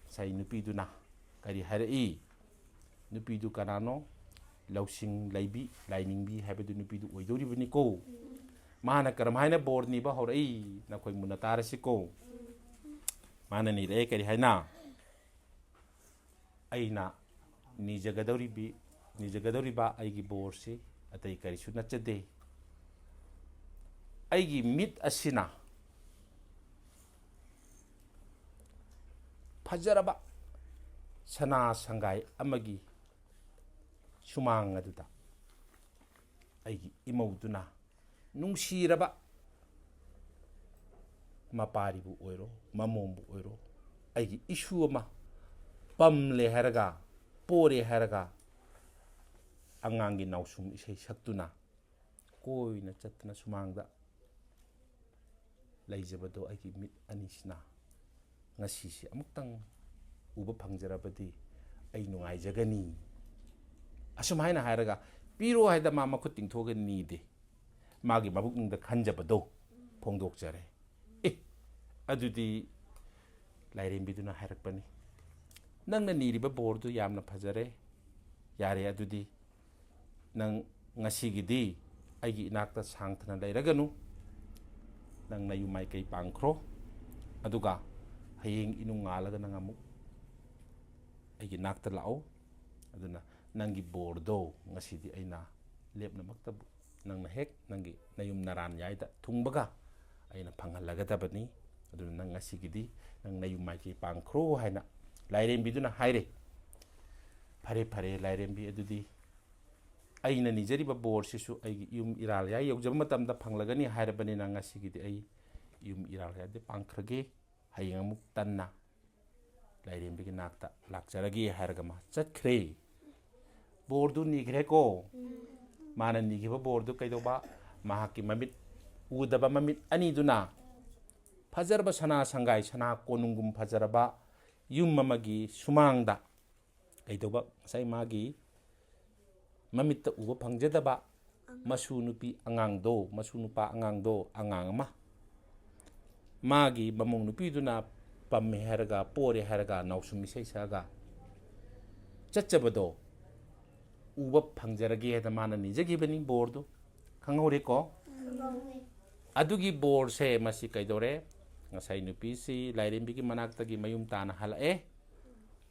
ꯉꯁꯥꯏ ꯅꯨꯄꯤꯗꯨꯅ ꯀꯔꯤ ꯍꯥꯏꯔꯛꯏ? ꯅꯨꯄꯤꯗꯨ ꯀꯅꯥꯅꯣ? ꯂꯧꯁꯤꯡ ꯂꯩꯕꯤ, ꯂꯥꯏꯅꯤꯡꯕꯤ ꯍꯥꯏꯕꯗꯨ ꯅꯨꯄꯤꯗꯨ ꯑꯣꯏꯗꯧꯔꯤꯕꯅꯤꯀꯣ꯫ ꯃꯥꯅ ꯀꯔꯝꯍꯥꯏꯅ ꯕꯣꯔ ꯅꯤꯕ ꯍꯧꯔꯛꯏ? ꯅꯈꯣꯏ ꯃꯨꯟꯅ ꯇꯥꯔꯁꯤꯀꯣ꯫ ꯃꯥꯅ ꯅꯤꯔꯛꯑꯦ ꯀꯔꯤ ꯍꯥꯏꯅ? "ꯑꯩꯅ ꯅꯤꯖꯒꯗꯧꯔꯤꯕꯤ-, ꯅꯤꯖꯒꯗꯧꯔꯤꯕ ꯑꯩꯒꯤ ꯕꯣꯔꯁꯤ ꯑꯇꯩ ꯀꯔꯤꯁꯨ ꯅꯠꯆꯗꯦ꯫ ꯑꯩꯒꯤ ꯃꯤꯠ ꯑꯁꯤꯅ ꯐꯖꯔꯕ ꯁꯅꯥ ꯁꯪꯒꯥꯏ ꯑꯃꯒꯤ ꯁꯨꯃꯥꯡ ꯑꯗꯨꯗ ꯑꯩꯒꯤ ꯏꯃꯧꯗꯨꯅ ꯅꯨꯡꯁꯤꯔꯕ ꯃꯄꯥꯔꯤꯕꯨ ꯑꯣꯏꯔꯣ, ꯃꯃꯣꯝꯕꯨ ꯑꯣꯏꯔꯣ, ꯑꯩꯒꯤ ꯏꯁꯨ ꯑꯃ ꯄꯝꯂꯦ ꯍꯥꯏꯔꯒ, ꯄꯣꯔꯦ ꯍꯥꯏꯔꯒ, ꯑꯉꯥꯡꯒꯤ ꯅꯥꯎꯁꯨꯝ ꯏꯁꯩ ꯁꯛꯇꯨꯅ ꯀꯣꯏꯅ ꯆꯠꯇꯅ ꯁꯨꯃꯥꯡꯗ ꯂꯩꯖꯕꯗꯣ ꯑꯩꯒꯤ ꯃꯤꯠ ꯑꯅꯤꯁꯤꯅ ꯉꯁꯤꯁꯤ ꯑꯃꯨꯛꯇꯪ ꯎꯕ ꯐꯪꯖꯔꯕꯗꯤ ꯑꯩ ꯅꯨꯡꯉꯥꯏꯖꯒꯅꯤ꯫ ꯑꯁꯨꯝ ꯍꯥꯏꯅ ꯍꯥꯏꯔꯒ ꯄꯤꯔꯣ ꯍꯥꯏꯗ ꯃꯥ ꯃꯈꯨꯠ ꯇꯤꯡꯊꯣꯛꯑꯒ ꯅꯤꯗꯦ꯫ ꯃꯥꯒꯤ ꯃꯕꯨꯛꯅꯨꯡꯗ ꯈꯟꯖꯕꯗꯣ ꯐꯣꯡꯗꯣꯛꯆꯔꯦ꯫ ꯑꯦ, ꯑꯗꯨꯗꯤ ꯂꯥꯏꯔꯦꯝꯕꯤꯗꯨꯅ ꯍꯥꯏꯔꯛꯄꯅꯤ, "ꯅꯪꯅ ꯅꯤꯔꯤꯕ ꯕꯣꯔꯗꯨ ꯌꯥꯝꯅ ꯐꯖꯔꯦ꯫ ꯌꯥꯔꯦ, ꯑꯗꯨꯗꯤ ꯅꯪ ꯉꯁꯤꯒꯤꯗꯤ ꯑꯩꯒꯤ ꯏꯅꯥꯛꯇ ꯁꯥꯡꯊꯅ ꯂꯩꯔꯒꯅꯨ꯫ ꯅꯪ ꯅꯌꯨꯝ ꯃꯥꯏꯀꯩ ꯄꯥꯡꯈ꯭ꯔꯣ꯫ ꯑꯗꯨꯒ ꯍꯌꯦꯡ ꯏꯅꯨꯡ ꯉꯥꯜꯂꯒ ꯅꯪ ꯑꯃꯨꯛ ꯑꯩꯒꯤ ꯅꯥꯛꯇ ꯂꯥꯛꯑꯣ꯫ ꯑꯗꯨꯅ ꯅꯪꯒꯤ ꯕꯣꯔꯗꯣ ꯉꯁꯤꯗꯤ ꯑꯩꯅ ꯂꯦꯞꯅꯃꯛꯇꯕꯨ ꯅꯪꯅ ꯍꯦꯛ ꯅꯪꯒꯤ ꯅꯌꯨꯝ ꯅꯔꯥꯟ ꯌꯥꯏꯗ ꯊꯨꯡꯕꯒ ꯑꯩꯅ ꯐꯪꯍꯜꯂꯒꯗꯕꯅꯤ꯫ ꯑꯗꯨꯅ ꯅꯪ ꯉꯁꯤꯒꯤꯗꯤ ꯅꯪ ꯅꯌꯨꯝ ꯃꯥꯏꯀꯩ ꯄꯥꯡꯈ꯭ꯔꯣ" ꯍꯥꯏꯅ ꯂꯥꯏꯔꯦꯝꯕꯤꯗꯨꯅ ꯍꯥꯏꯔꯦ꯫ "ꯐꯔꯦ, ꯐꯔꯦ ꯂꯥꯏꯔꯦꯝꯕꯤ, ꯑꯗꯨꯗꯤ ꯑꯩꯅ ꯅꯤꯖꯔꯤꯕ ꯕꯣꯔꯁꯤꯁꯨ ꯑꯩꯒꯤ ꯌꯨꯝ ꯏꯔꯥꯜ ꯌꯥꯏ ꯌꯧꯖꯕ ꯃꯇꯝꯗ ꯐꯪꯂꯒꯅꯤ ꯍꯥꯏꯔꯕꯅꯤꯅ ꯉꯁꯤꯒꯤꯗꯤ ꯑꯩ ꯌꯨꯝ ꯏꯔꯥꯜ ꯌꯥꯏꯗ ꯄꯥꯡꯈ꯭ꯔꯒꯦ꯫ ꯍꯌꯦꯡ ꯑꯃꯨꯛ ꯇꯟꯅ ꯂꯥꯏꯔꯦꯝꯕꯤꯒꯤ ꯅꯥꯛꯇ ꯂꯥꯛꯆꯔꯒꯦ" ꯍꯥꯏꯔꯒ ꯃꯥ ꯆꯠꯈ꯭ꯔꯦ꯫ ꯕꯣꯔꯗꯨ ꯅꯤꯈ꯭ꯔꯦꯀꯣ꯫ ꯃꯥꯅ ꯅꯤꯈꯤꯕ ꯕꯣꯔꯗꯨ ꯀꯩꯗꯧꯕ? ꯃꯍꯥꯛꯀꯤ ꯃꯃꯤꯠ ꯎꯗꯕ ꯃꯃꯤꯠ ꯑꯅꯤꯗꯨꯅ ꯐꯖꯔꯕ ꯁꯅꯥ ꯁꯪꯒꯥꯏ, ꯁꯅꯥ ꯀꯣꯅꯨꯡꯒꯨꯝ ꯐꯖꯔꯕ ꯌꯨꯝ ꯑꯃꯒꯤ ꯁꯨꯃꯥꯡꯗ ꯀꯩꯗꯧꯕ? ꯉꯁꯥꯏ ꯃꯥꯒꯤ ꯃꯃꯤꯠꯇ ꯎꯕ ꯐꯪꯖꯗꯕ ꯃꯁꯨ ꯅꯨꯄꯤ ꯑꯉꯥꯡꯗꯣ, ꯃꯁꯨ ꯅꯨꯄꯥ ꯑꯉꯥꯡꯗꯣ, ꯑꯉꯥꯡ ꯑꯃ, ꯃꯥꯒꯤ ꯃꯃꯧ ꯅꯨꯄꯤꯗꯨꯅ ꯄꯝꯃꯦ ꯍꯥꯏꯔꯒ, ꯄꯣꯔꯦ ꯍꯥꯏꯔꯒ, ꯅꯥꯎꯁꯨꯝ ꯏꯁꯩ ꯁꯛꯑꯒ ꯆꯠꯆꯕꯗꯣ ꯎꯕ ꯐꯪꯖꯔꯒꯦ ꯍꯥꯏꯅ ꯃꯥꯅ ꯅꯤꯖꯈꯤꯕꯅꯤ ꯕꯣꯔꯗꯨ꯫ ꯈꯪꯍꯧꯔꯦꯀꯣ? ꯑꯗꯨꯒꯤ ꯕꯣꯔꯁꯦ ꯃꯁꯤ ꯀꯩꯗꯧꯔꯦ? ꯉꯁꯥꯏ ꯅꯨꯄꯤꯁꯤ ꯂꯥꯏꯔꯦꯝꯕꯤꯒꯤ ꯃꯅꯥꯛꯇꯒꯤ ꯃꯌꯨꯝ ꯇꯥꯅ ꯍꯜꯂꯛꯑꯦ꯫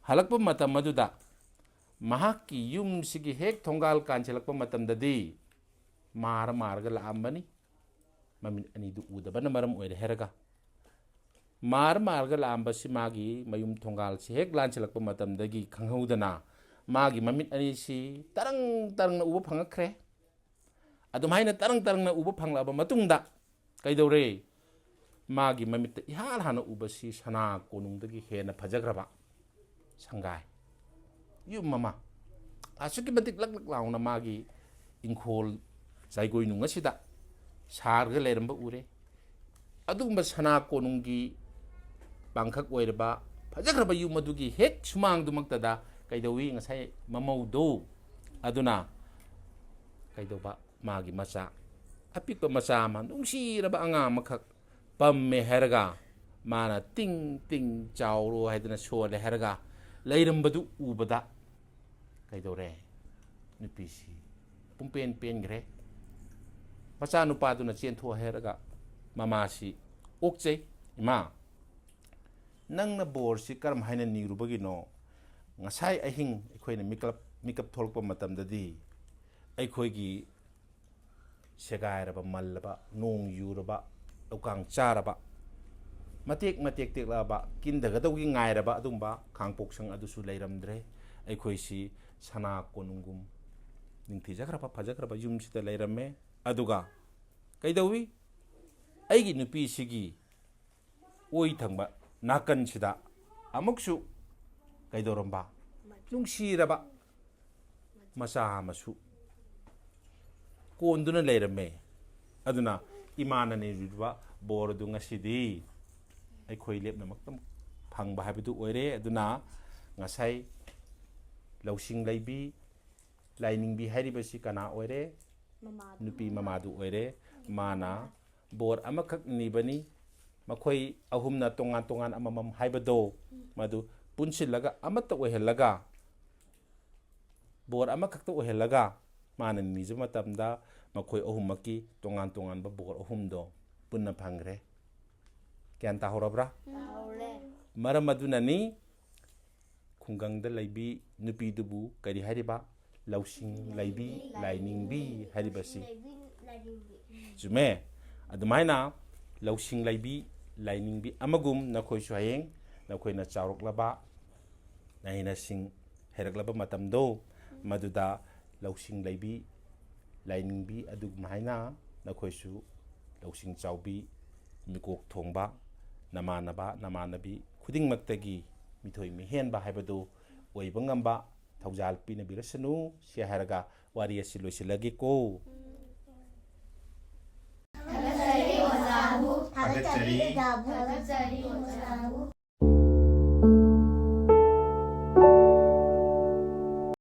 ꯍꯜꯂꯛꯄ ꯃꯇꯝ ꯑꯗꯨꯗ ꯃꯍꯥꯛꯀꯤ ꯌꯨꯝꯁꯤꯒꯤ ꯍꯦꯛ ꯊꯣꯡꯒꯥꯜ ꯀꯥꯟꯁꯤꯜꯂꯛꯄ ꯃꯇꯝꯗꯗꯤ ꯃꯥꯔ ꯃꯥꯔꯒ ꯂꯥꯛꯑꯝꯕꯅꯤ꯫ ꯃꯃꯤꯠ ꯑꯅꯤꯗꯨ ꯎꯗꯕꯅ ꯃꯔꯝ ꯑꯣꯏꯔꯦ ꯍꯥꯏꯔꯒ, ꯃꯥꯔ ꯃꯥꯔꯒ ꯂꯥꯛꯑꯝꯕꯁꯤ ꯃꯥꯒꯤ ꯃꯌꯨꯝ ꯊꯣꯡꯒꯥꯜꯁꯤ ꯍꯦꯛ ꯂꯥꯟꯁꯤꯜꯂꯛꯄ ꯃꯇꯝꯗꯒꯤ ꯈꯪꯍꯧꯗꯅ ꯃꯥꯒꯤ ꯃꯃꯤꯠ ꯑꯅꯤꯁꯤ ꯇꯔꯪ ꯇꯔꯪꯅ ꯎꯕ ꯐꯪꯉꯛꯈ꯭ꯔꯦ꯫ ꯑꯗꯨꯃꯥꯏꯅ ꯇꯔꯪ ꯇꯔꯪꯅ ꯎꯕ ꯐꯪꯂꯛꯑꯕ ꯃꯇꯨꯡꯗ ꯀꯩꯗꯧꯔꯦ? ꯃꯥꯒꯤ ꯃꯃꯤꯠꯇ ꯏꯍꯥꯟ ꯍꯥꯟꯅ ꯎꯕꯁꯤ ꯁꯅꯥ ꯀꯣꯅꯨꯡꯗꯒꯤ ꯍꯦꯟꯅ ꯐꯖꯈ꯭ꯔꯕ ꯁꯪꯒꯥꯏ ꯌꯨꯝ ꯑꯃ, ꯑꯁꯨꯛꯀꯤ ꯃꯇꯤꯛ ꯂꯛ ꯂꯛ ꯂꯥꯎꯅ ꯃꯥꯒꯤ ꯏꯪꯈꯣꯜ ꯖꯩꯒꯣꯏꯅꯨꯡ ꯑꯁꯤꯗ ꯁꯥꯔꯒ ꯂꯩꯔꯝꯕ ꯎꯔꯦ꯫ ꯑꯗꯨꯒꯨꯝꯕ ꯁꯅꯥ ꯀꯣꯅꯨꯡꯒꯤ ꯄꯥꯡꯈꯛ ꯑꯣꯏꯔꯕ ꯐꯖꯈ꯭ꯔꯕ ꯌꯨꯝ ꯑꯗꯨꯒꯤ ꯍꯦꯛ ꯁꯨꯃꯥꯡꯗꯨꯃꯛꯇꯗ ꯀꯩꯗꯧꯏ? ꯉꯁꯥꯏ ꯃꯃꯧꯗꯣ ꯑꯗꯨꯅ ꯀꯩꯗꯧꯕ? ꯃꯥꯒꯤ ꯃꯆꯥ ꯑꯄꯤꯛꯄ ꯃꯆꯥ ꯑꯃ, ꯅꯨꯡꯁꯤꯔꯕ ꯑꯉꯥꯡ ꯑꯃꯈꯛ ꯄꯝꯃꯦ ꯍꯥꯏꯔꯒ, ꯃꯥꯅ ꯇꯤꯡ ꯇꯤꯡ ꯆꯥꯎꯔꯣ ꯍꯥꯏꯗꯅ ꯁꯣꯜꯂꯦ ꯍꯥꯏꯔꯒ ꯂꯩꯔꯝꯕꯗꯨ ꯎꯕꯗ ꯀꯩꯗꯧꯔꯦ? ꯅꯨꯄꯤꯁꯤ ꯄꯨꯡꯄꯦꯟ ꯄꯦꯟꯈ꯭ꯔꯦ꯫ ꯃꯆꯥꯅꯨꯄꯥꯗꯨꯅ ꯆꯦꯟꯊꯣꯛ ꯍꯥꯏꯔꯒ ꯃꯃꯥꯁꯤ ꯑꯣꯛꯆꯩ꯫ "ꯏꯃꯥ, ꯅꯪꯅ ꯕꯣꯔꯁꯤ ꯀꯔꯝ ꯍꯥꯏꯅ ꯅꯤꯔꯨꯕꯒꯤꯅꯣ? ꯉꯁꯥꯏ ꯑꯍꯤꯡ ꯑꯩꯈꯣꯏꯅ ꯃꯤꯀꯞ, ꯃꯤꯀꯞ ꯊꯣꯛꯂꯛꯄ ꯃꯇꯝꯗꯗꯤ ꯑꯩꯈꯣꯏꯒꯤ ꯁꯦꯒꯥꯏꯔꯕ, ꯃꯜꯂꯕ, ꯅꯣꯡ ꯌꯨꯔꯕ, ꯂꯧꯀꯥꯡ ꯆꯥꯔꯕ, ꯃꯇꯦꯛ ꯃꯇꯦꯛ ꯇꯦꯛꯂꯛꯑꯕ, ꯀꯤꯟꯊꯒꯗꯧꯒꯤ ꯉꯥꯏꯔꯕ ꯑꯗꯨꯒꯨꯝꯕ ꯈꯥꯡꯄꯣꯛꯁꯪ ꯑꯗꯨꯁꯨ ꯂꯩꯔꯝꯗ꯭ꯔꯦ꯫ ꯑꯩꯈꯣꯏꯁꯤ ꯁꯅꯥ ꯀꯣꯅꯨꯡꯒꯨꯝ ꯅꯤꯡꯊꯤꯖꯈ꯭ꯔꯕ, ꯐꯖꯈ꯭ꯔꯕ ꯌꯨꯝꯁꯤꯗ ꯂꯩꯔꯝꯃꯦ꯫ ꯑꯗꯨꯒ ꯀꯩꯗꯧꯏ? ꯑꯩꯒꯤ ꯅꯨꯄꯤꯁꯤꯒꯤ ꯑꯣꯏ ꯊꯪꯕ ꯅꯥꯀꯟꯁꯤꯗ ꯑꯃꯨꯛꯁꯨ ꯀꯩꯗꯧꯔꯝꯕ? ꯅꯨꯡꯁꯤꯔꯕ ꯃꯆꯥ ꯑꯃꯁꯨ ꯀꯣꯟꯗꯨꯅ ꯂꯩꯔꯝꯃꯦ꯫ ꯑꯗꯨꯅ ꯏꯃꯥꯅ ꯅꯤꯔꯤꯕ ꯕꯣꯔ ꯑꯗꯨ ꯉꯁꯤꯗꯤ ꯑꯩꯈꯣꯏ ꯂꯦꯞꯅꯃꯛꯇ ꯐꯪꯕ ꯍꯥꯏꯕꯗꯨ ꯑꯣꯏꯔꯦ꯫ ꯑꯗꯨꯅ ꯉꯁꯥꯏ ꯂꯧꯁꯤꯡ ꯂꯩꯕꯤ, ꯂꯥꯏꯅꯤꯡꯕꯤ ꯍꯥꯏꯔꯤꯕꯁꯤ ꯀꯅꯥ ꯑꯣꯏꯔꯦ? ꯅꯨꯄꯤ ꯃꯃꯥꯗꯨ ꯑꯣꯏꯔꯦ꯫ ꯃꯥꯅ ꯕꯣꯔ ꯑꯃꯈꯛ ꯅꯤꯕꯅꯤ꯫ ꯃꯈꯣꯏ ꯑꯍꯨꯝꯅ ꯇꯣꯉꯥꯟ ꯇꯣꯉꯥꯟ ꯑꯃꯃꯝ ꯍꯥꯏꯕꯗꯣ, ꯃꯗꯨ ꯄꯨꯟꯁꯤꯜꯂꯒ ꯑꯃꯠꯇ ꯑꯣꯏꯍꯜꯂꯒ, ꯕꯣꯔ ꯑꯃꯈꯛꯇ ꯑꯣꯏꯍꯜꯂꯒ, ꯃꯥꯅ ꯅꯤꯖꯕ ꯃꯇꯝꯗ ꯃꯈꯣꯏ ꯑꯍꯨꯝꯃꯛꯀꯤ ꯇꯣꯉꯥꯟ ꯇꯣꯉꯥꯟꯕ ꯕꯣꯔ ꯑꯍꯨꯝꯗꯣ ꯄꯨꯟꯅ ꯐꯪꯈ꯭ꯔꯦ꯫ ꯒ꯭ꯌꯥꯟ ꯇꯥꯍꯧꯔꯕ꯭ꯔꯥ? ꯃꯔꯝ ꯑꯗꯨꯅꯅꯤ ꯈꯨꯡꯒꯪꯗ ꯂꯩꯕꯤ ꯅꯨꯄꯤꯗꯨꯕꯨ ꯀꯔꯤ ꯍꯥꯏꯔꯤꯕ? ꯂꯧꯁꯤꯡ ꯂꯩꯕꯤ, ꯂꯥꯏꯅꯤꯡꯕꯤ ꯍꯥꯏꯔꯤꯕꯁꯤ꯫ ꯆꯨꯝꯃꯦ꯫ ꯑꯗꯨꯃꯥꯏꯅ ꯂꯧꯁꯤꯡ ꯂꯩꯕꯤ, ꯂꯥꯏꯅꯤꯡꯕꯤ ꯑꯃꯒꯨꯝ ꯅꯈꯣꯏꯁꯨ ꯍꯌꯦꯡ ꯅꯈꯣꯏꯅ ꯆꯥꯎꯔꯛꯂꯕ, ꯅꯍꯩꯅꯁꯤꯡ ꯍꯩꯔꯛꯂꯕ ꯃꯇꯝꯗꯣ, ꯃꯗꯨꯗ ꯂꯧꯁꯤꯡ ꯂꯩꯕꯤ, ꯂꯥꯏꯅꯤꯡꯕꯤ ꯑꯗꯨꯒꯨꯝ ꯍꯥꯏꯅ ꯅꯈꯣꯏꯁꯨ ꯂꯧꯁꯤꯡ ꯆꯥꯎꯕꯤ, ꯃꯤꯀꯣꯛ ꯊꯣꯡꯕ, ꯅꯃꯥꯟꯅꯕ, ꯅꯃꯥꯟꯅꯕꯤ ꯈꯨꯗꯤꯡꯃꯛꯇꯒꯤ ꯃꯤꯊꯣꯏ ꯃꯤꯍꯦꯟꯕ ꯍꯥꯏꯕꯗꯨ ꯑꯣꯏꯕ ꯉꯝꯕ ꯊꯧꯖꯥꯜ ꯄꯤꯅꯕꯤꯔꯁꯅꯨ꯫ ꯁꯤ ꯍꯥꯏꯔꯒ ꯋꯥꯔꯤ ꯑꯁꯤ ꯂꯣꯏꯁꯤꯜꯂꯒꯦꯀꯣ꯫ ꯊꯥꯒꯠꯆꯔꯤ ꯑꯣꯖꯥꯕꯨ꯫ ꯊꯥꯒꯠꯆꯔꯤ ꯑꯣꯖꯥꯕꯨ꯫